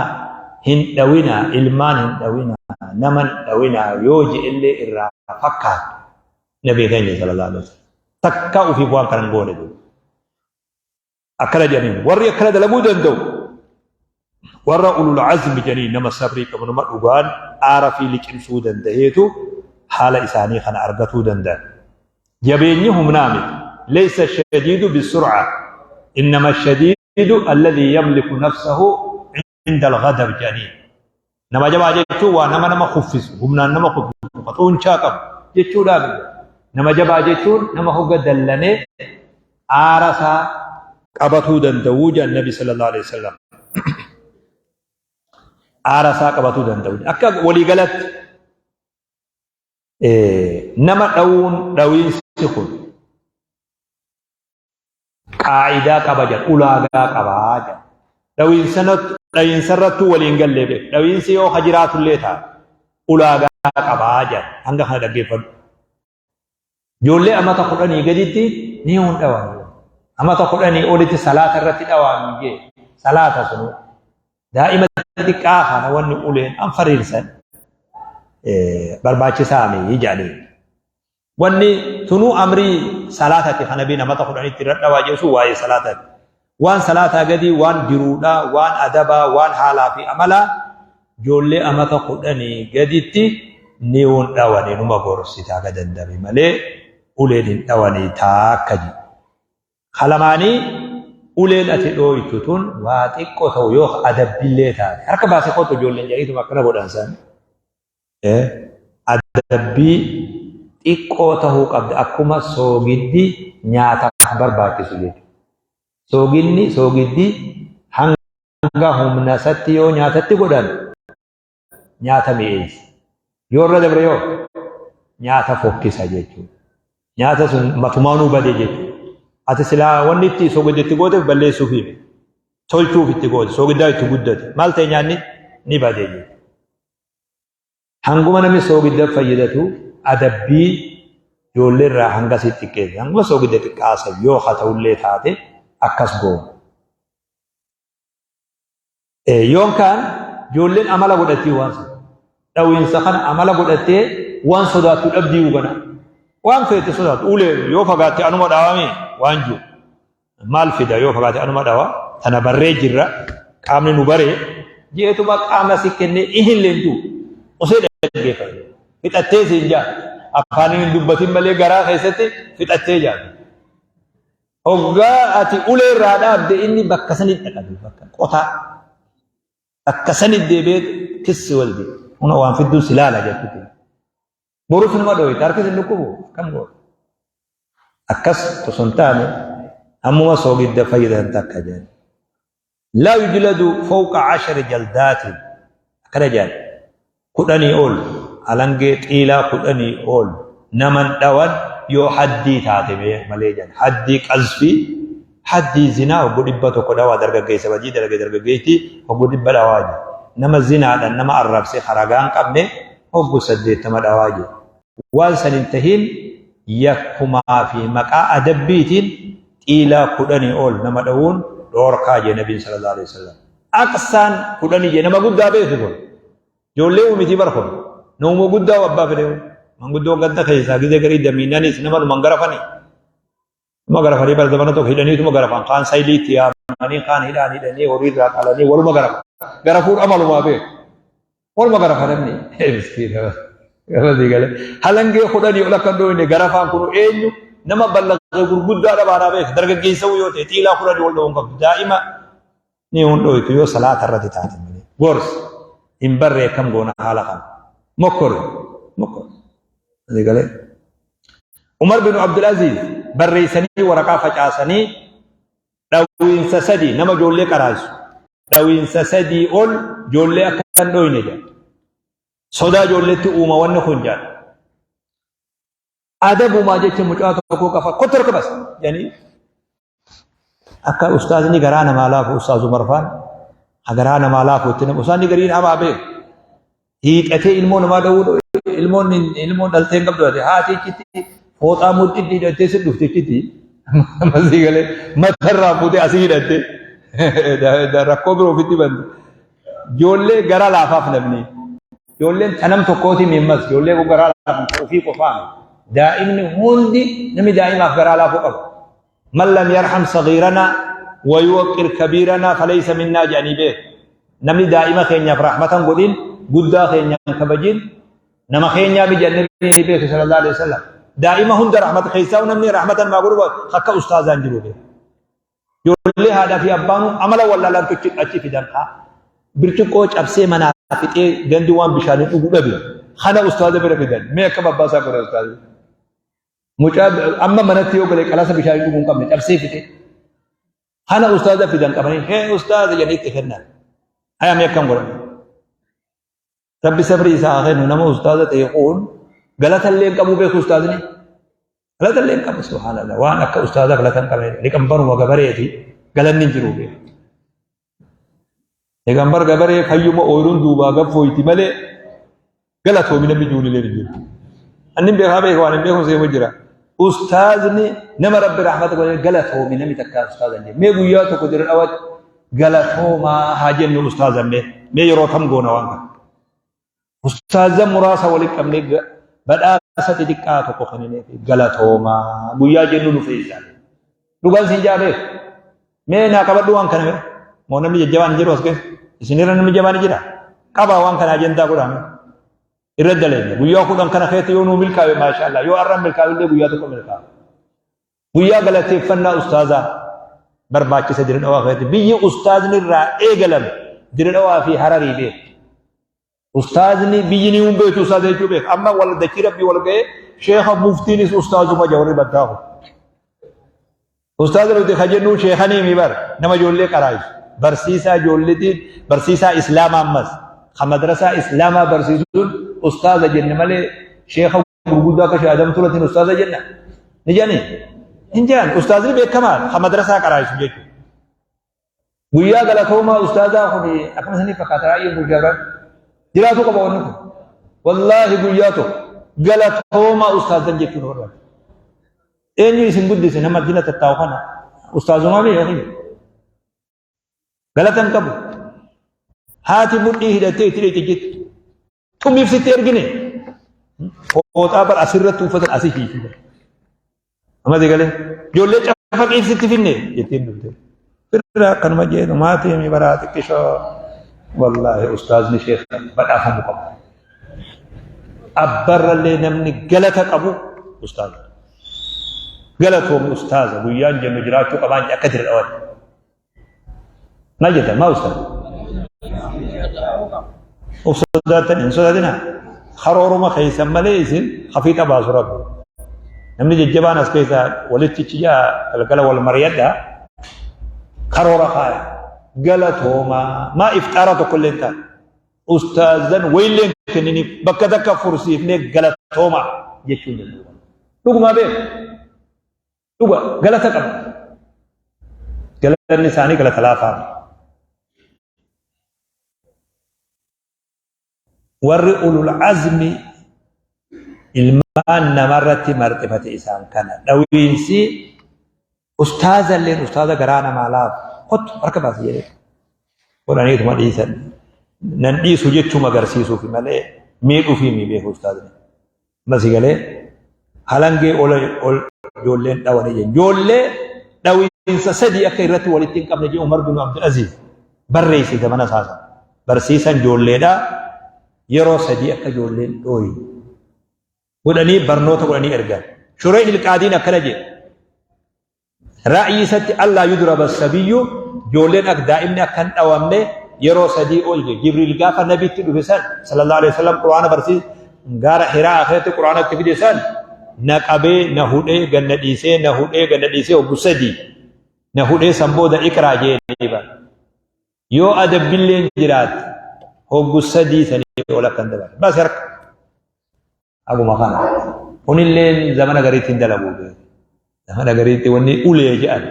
hin dhawinaa, ilmaan hin dhawinaa, nama hin dhawinaa yoo je'ellee irraa fakkaatu nabii keenya sallallahu alaihi wasallam. Takkaa ufiif waan kana hin goone duuba. Akkana jedhaniin warri akkana dalaguu danda'u warra ulul azmi jedhanii nama sabrii qabu nama dhugaan aara fi liqimsuu danda'eetu haala isaanii kana argatuu danda'a. Jabeenyi humnaa miti. Laysa shadiidu bisur'a. Innama shadiidu alladhii yamliku nafsahu inda al-ghadab jedhanii. Nama jabaa jechuun waa nama nama kuffisu, humnaan nama kuffisu, ka xuunchaa qabu jechuudhaa miti. Nama jabaa jechuun nama hogga dallanee aara isaa qabatuu danda'uu jedhan Nabi sallallahu alaihi wasallam. Aara isaa qabatuu danda'u. Akka waliigalatti nama dhawuun dhawiinsi kun qaa'idaa qaba jedha ulaagaa qaba jedha dhawiinsa irrattuu waliin gallee beeku dhawiinsi yoo ka jiraatullee ta'a ulaagaa qaba jedha hanga kana dhaggeeffadhu ijoollee amata 10 gaditti ni hun dhawan amata 10 olitti salaata irratti dhawaan jee salaata sunu daa'ima xixiqqaa kana wanni uleen an fariirsan barbaachisaa mii jedhanii Wanni tunuu amrii salaatati ka nabiin amata 10tti irra dhawaa jedhu sun waa'ee salaatati. Waan salaataa gadii waan jiruudhaa, waan adabaa, waan haalaa fi amalaa ijoollee amata 10 gaditti niwuun dhawanii numa gorsita haga dandame malee uleen hin dhawanii taakka jedhu. Ka lamaanii uleen ati dhooytu tun waa xiqqoo ta'u yoo adabbillee taate harka baasee kootu ijoolleen jedhaniituma akkana godhan san. Adabbii xiqqoo tahuu qabda akkuma soogiddi nyaataaf barbaachisu jechuudha. Sooginni soogiddi hanga humna isatti yoo nyaatatti godhan nyaata mi'eessa. Yoo irra dabre yoo nyaata fokkisa jechuudha. Nyaata sun matumaanuu bade jechuudha. Ati silaa wanni itti soogidda itti gooteef balleessuufi miti. Tolchuuf itti goote soogiddaa itti guddate. Maal ta'e nyaanni ni bade jechuudha. Hanguma namni soogidda fayyadatu adabbii ijoollee irraa hangasii xiqqeessa. Hanguma soogidda xiqqaasa yoo haa ta'ullee taate akkas goona. Yoon kaan ijoolleen amala godhattii waan sana. Dhawiinsa kana amala godhattee waan sodaattu dhabdii gana. Waan feete sodaattu ulee yoo fagaatte anuma dhaawame waan jiru. Maal fida yoo fagaate anuma dhawa tana barree jirra qaamni nu baree jeetuma qaama si kennee ihin leentu osoo dhaggeeffate fixattee siin jaa afaaniin hin dubbatin malee garaa keessatti fixattee jaa. Hoggaa ati ulee irraa dhaabde inni bakka sanitti dhaqabe bakka qotaa bakka sanitti deebi'ee kissi wal jedhe huna waan fidduu si laala jechuudha. Borus numa dhooyta harkis hin dhukkubu akkam goota. Akkas osoo hin taane ammuma soogidda fayyadatan takka jedhan. Laa yujladu fawqa ashari jaldaatin akkana jedhan 10 ol alangee xiilaa 10 ol naman dhawan yoo haddii taate malee jedhan haddii qazfii haddii zinaa hoggu 100 dhawaa dargaggeessa badii dalage dargaggeettii hoggu 100 dhawaa jedha nama zinaadhaan nama arrabse haragaa hin qabne hoggu 80 dhawaa jedha waan san hin tahin yakkumaa fi maqaa adabbiitiin xiilaa 10 ol nama dhawuun dhoorkaa jee nabiin sallallahu alaihi wasallam. Aqsaan 10 jee nama guddaa beeku kun. Ijoollee miti bar kun. Nama guddaa abbaa fedhe. Manguddoo ganda keessaa gizee garii damiinanis nama numan garafani. Nama garafanii bara zamana tokko hidhaniituma garafan kaan sayiliitti yaamanii kaan hidhaan hidhanii horii irraa qalanii waluma garafan. Garafuun amalumaa beeku. Waluma garafa namni. Miskiina. Gama galee. Halangee 10 ol akka hin dhooyne garafaan kun eenyu nama ballaqee gurguddaa dhabaanaa beeka. Dargaggeessa yoo ta'e xiilaa 10 ol dha'uun qabdu. Daa'ima ni hin dhooytu yoo salaata irratti taate malee. Gorsi hin barree akkam goona haala kana. Mokkori. Mokkori. Asii galee. Umar bin Abdul Aziz barreessanii waraqaa facaasanii dhawiinsa sadii nama ijoollee qaraasu dhawiinsa sadii ol ijoollee akka hin dhoyne jedha. Sodaa ijoolleetti uuma wanni kun jedha. Adabumaa jecha mucaa tokko qafa kottu harka bas jedhanii akka ustaazni garaa namaa laafu ustaaz Umar faan garaa namaa laafu itti nama ustaazni gariin hamaa beeku. Hiixatee ilmoo namaa dha'uu ilmoon ilmoon dhaltee hin qabdu ati haati achitti fooxaa mudhiitti hidhattee si dhufte achitti masii galee matarraa fuutee asii hidhattee rakkoo biroo ofitti bante. Ijoollee gara laafaaf namni ijoolleen tanam tokkooti miimmas ijoollee kun garaa laafan ofii qofaan daa'imni hundi namni daa'imaaf garaa laafuu qaba. Man lam yarham sagiirana wa yuwaqqir kabiirana falaysa minnaa jedhanii beeku. Namni daa'ima keenyaaf rahmata hin godhin guddaa keenya hin kabajin nama keenyaa miti jedhanii ni beeku sallallahu alaihi wasallam. Daa'ima hunda rahmata keessaa namni rahmata namaa godhu akka ustaazaan jiru beeku. Ijoollee haadhaa fi abbaanuu amala wallaalantu achi fidan haa. Birciqqoo cabsee manaa fixee gandi waan bishaanii dhugu dhabe. Kana ustaaza bira fidan. Mee akkam abbaa isaa godha ustaazi. Mucaa amma manatti yoo gale qalasa bishaanii dhuguu hin qabne cabsee fixee. Kana ustaaza fidan qabanii hee ustaaza jedhanii itti kennan. Haya mee akkam godhan. Rabbi sabrii isaa haa kennu nama ustaaza ta'e kun galata illee hin qabu beeku ustaazni. Galata illee hin qabu subhaanallah waan akka ustaaza galata hin qabne liqambaruma gabareeti galanni hin jiru beeku. Liqambar gabaree fayyuma ooyiruun duubaa gaffooyti malee galatoomi namni ijoollee hin jiru. Annin beekaa beeka waan hin beeku seemu jira. Ustaazni nama rabbi rahmata godhee galatoomi namni takkaa ustaaza hin jedhu. Mee guyyaa tokko jira dhawatti galatoomaa haa jennu ustaazan mee mee yeroo kam goona waan kana. Ustaazan muraasa walitti qabnee badhaasa xixiqqaa tokko kenninee fi galatoomaa guyyaa jennu nu feesa. Dhugaan siin jaa beeku. Mee naa qabadhu waan kana mee. Moo namni jajjabaan hin jiru as keessa. Isinirra namni jabaan jira. Qabaa waan kana ajandaa godhaa mee. Irra daleenya. Guyyaa 10 kana keessatti yoo nuu milkaa'e maashaallah. Yoo har'a milkaa'e illee guyyaa tokko milkaa'a. Guyyaa galateeffannaa ustaazaa barbaachisa Dire Dhawaa keessatti. Biyyi ustaazni irraa eegalame Dire Dhawaa fi Hararii beeku. Ustaazni biyyi ni hin beektu ustaaza jechuu beeka. Amma wal dachii rabbii wal ga'ee sheekha muftiinis ustaazuma jaa warri baddaa kun. Ustaaza nuti ka jennu sheekhanii mi bar nama ijoollee qaraayisu. Barsiisaa ijoolleetiin barsiisaa islaamaa ammas ka madrasaa islaamaa barsiisuun ustaaza jenne malee sheekha gurguddaa akka sheekh Adam Tulatiin ustaaza jenna. Ni jedhanii? Hin jedhan. Ustaazni beekamaa ka madrasaa qaraayisu jechuudha. Guyyaa galatoomaa ustaazaa kun akkam isiniif fakkaata raayyiin bulchaa biraa jiraatu qaba wanni kun. Wallaahi guyyaa tokko galatoomaa ustaazan jechuun barbaada. Eenyu isin guddise nama dina tattaa'u kana ustaazumaa biyya kiyya. Galata hin qabu. Haati mudhii hidhattee itti dheeyte jetti. Tumiif sitti ergine. Fooxaa bar asirratti uffatan asii hiiki. Amma si galee ijoollee cafaqiif sitti finne jetteen dhufte. Firra akkanuma jeetu maatii mi baraa xiqqishoo. Wallaahi ustaazni sheekh badhaafamu qaba. Abbarrallee namni galata qabu ustaaza. Galatoomi ustaaza guyyaan jennu jiraachuu qabaan akka jira dhawate. Maal jettan maa ustaaz? Of sodaattan hin sodaatinaa. Karooruma keessan malee isin hafiixa baasu rabbi. Namni jajjabaan as keessa walitti chijaa galgala wal mari'adha. Karoora kaaya. Galatoomaa maa ifxaara tokko illee hin taane. Ustaazan wayillee hin kenniniif bakka takka fursiifnee galatoomaa jechuun danda'u. Dhugumaa beeku. Dhuga galata qaba. Galanni isaanii galata laafaa. Warri ulul azmi ilmaan namarratti marxifate isaan kana. Dhawiinsi ustaaza illeen ustaaza garaa namaa laafu. Kottu harka baasi jedhee. Godhaniituma dhiisan. Nan dhiisu jechuma agarsiisuufi malee miidhuufi mi beeku ustaazni. Amma si galee halangee ol ol ijoolleen dhawanii jedhan. Ijoollee dhawiinsa sadii akka irratti walitti hin qabne jedhu Umar bin Abdul Aziz barreesse zamana isaa sana. Barsiisan ijoolleedha yeroo sadii akka ijoolleen dhooyi godhanii barnoota godhanii ergan. Shureyh ilqaadiin akkana jedhe. Ra'yii isatti allaa yudraba sabiyyu ijoolleen ak daa'imni akka hin dhawamne yeroo sadii ol jedhe. Jibriil gaafa nabitti dhufe san sallallahu alaihi wasallam quraana barsiis gaara hiraa akhiratti quraana itti fide san na qabee na hudhee ganna dhiisee na hudhee ganna dhiisee hoggu sadii na hudhee san booda iqraa jee ni bara. Yoo adabbilleen jiraatte hoggu sadii sanii ol akka hin dabarre. Bas harka. Haguma kana. Kunilleen zamana gariitti hin dalagu. Zamana gariitti wanni ulee jedhan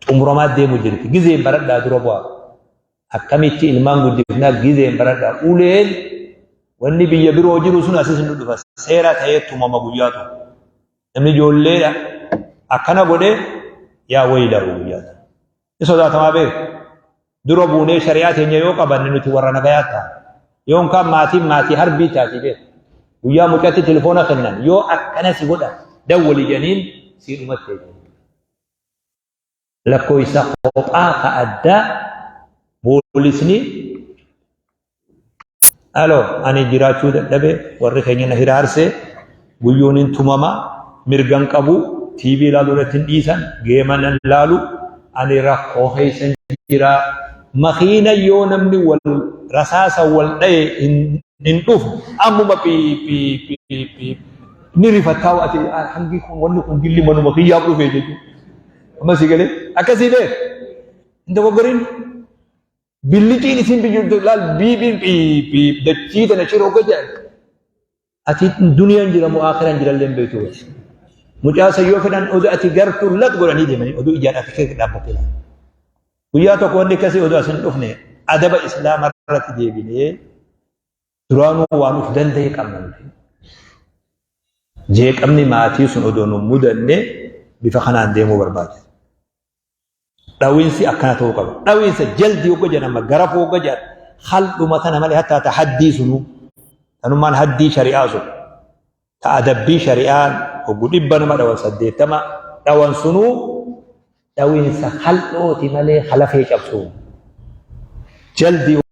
xumuramaa deemu jirti. Gizeen baradhaa dura bu'aa. Akkamitti ilmaan guddifnaa gizeen baradhaa. Uleen wanni biyya biroo jiru sun asis nu dhufa. Seera ta'ee tumama guyyaa tokko. Namni ijoolleedha akkana godhe yaa wayila'u guyyaa tokko. Ni sodaatamaa beeku. Dura buunee shari'aa teenya yoo qabanne nuti warra nagayaa taana. Yoo hin kaan maatiin maatii harbii taati beeku. Guyyaa mucatti telefoona kennan yoo akkana si godhan dawwali jedhaniin sii dhumatte jedhaniin. Lakkoofsa kophaa ka addaa poolisni Alo, ani jiraachuu dadhabe, warri keenya na hiraarse, guyyuun hin tumama, mirga hin qabu, TV ilaaluu irratti hin dhiisan, geema nan laalu, ani rakkoo keessan jira. Makiina yoo namni wal rasaasa wal dhaye hin dhufu, ammuma pii pii pii pii ni rifattaa ati hangi kun wanni kun dilli manuma kiyyaaf dhufe jechuudha. Amma si galee akkasii beek hin dogoggorin. Billiciin isiin biyyuu laal biibiin piip dachii tana ciroo gajaan. Ati duniyaan jira moo akhiran jira illee hin beektu. Mucaa san yoo fedhan oduu ati gartuu lat godhanii deemanii oduu ijaan ati keessa dhaabbattee laal. Guyyaa tokko wanni akkasii oduu as hin dhufne adaba islaama irratti deebinee duraanuu waan uf danda'e qabna nuti. Jeeqamni maatii sun odoo nu mudanne bifa kanaan deemuu barbaachisa. Dhawinsi akkana ta'uu qaba. Dhawinsa jaldi hogga jedhama garafuu hogga jedhan haldhuma tana malee hattaa ta haddii sunuu tanummaan haddii shari'aa sun ta adabbii shari'aan hoggu dhibba nama dhawan 80 dhawan sunuu dhawinsa haldhooti malee halafee cabsuu jaldi.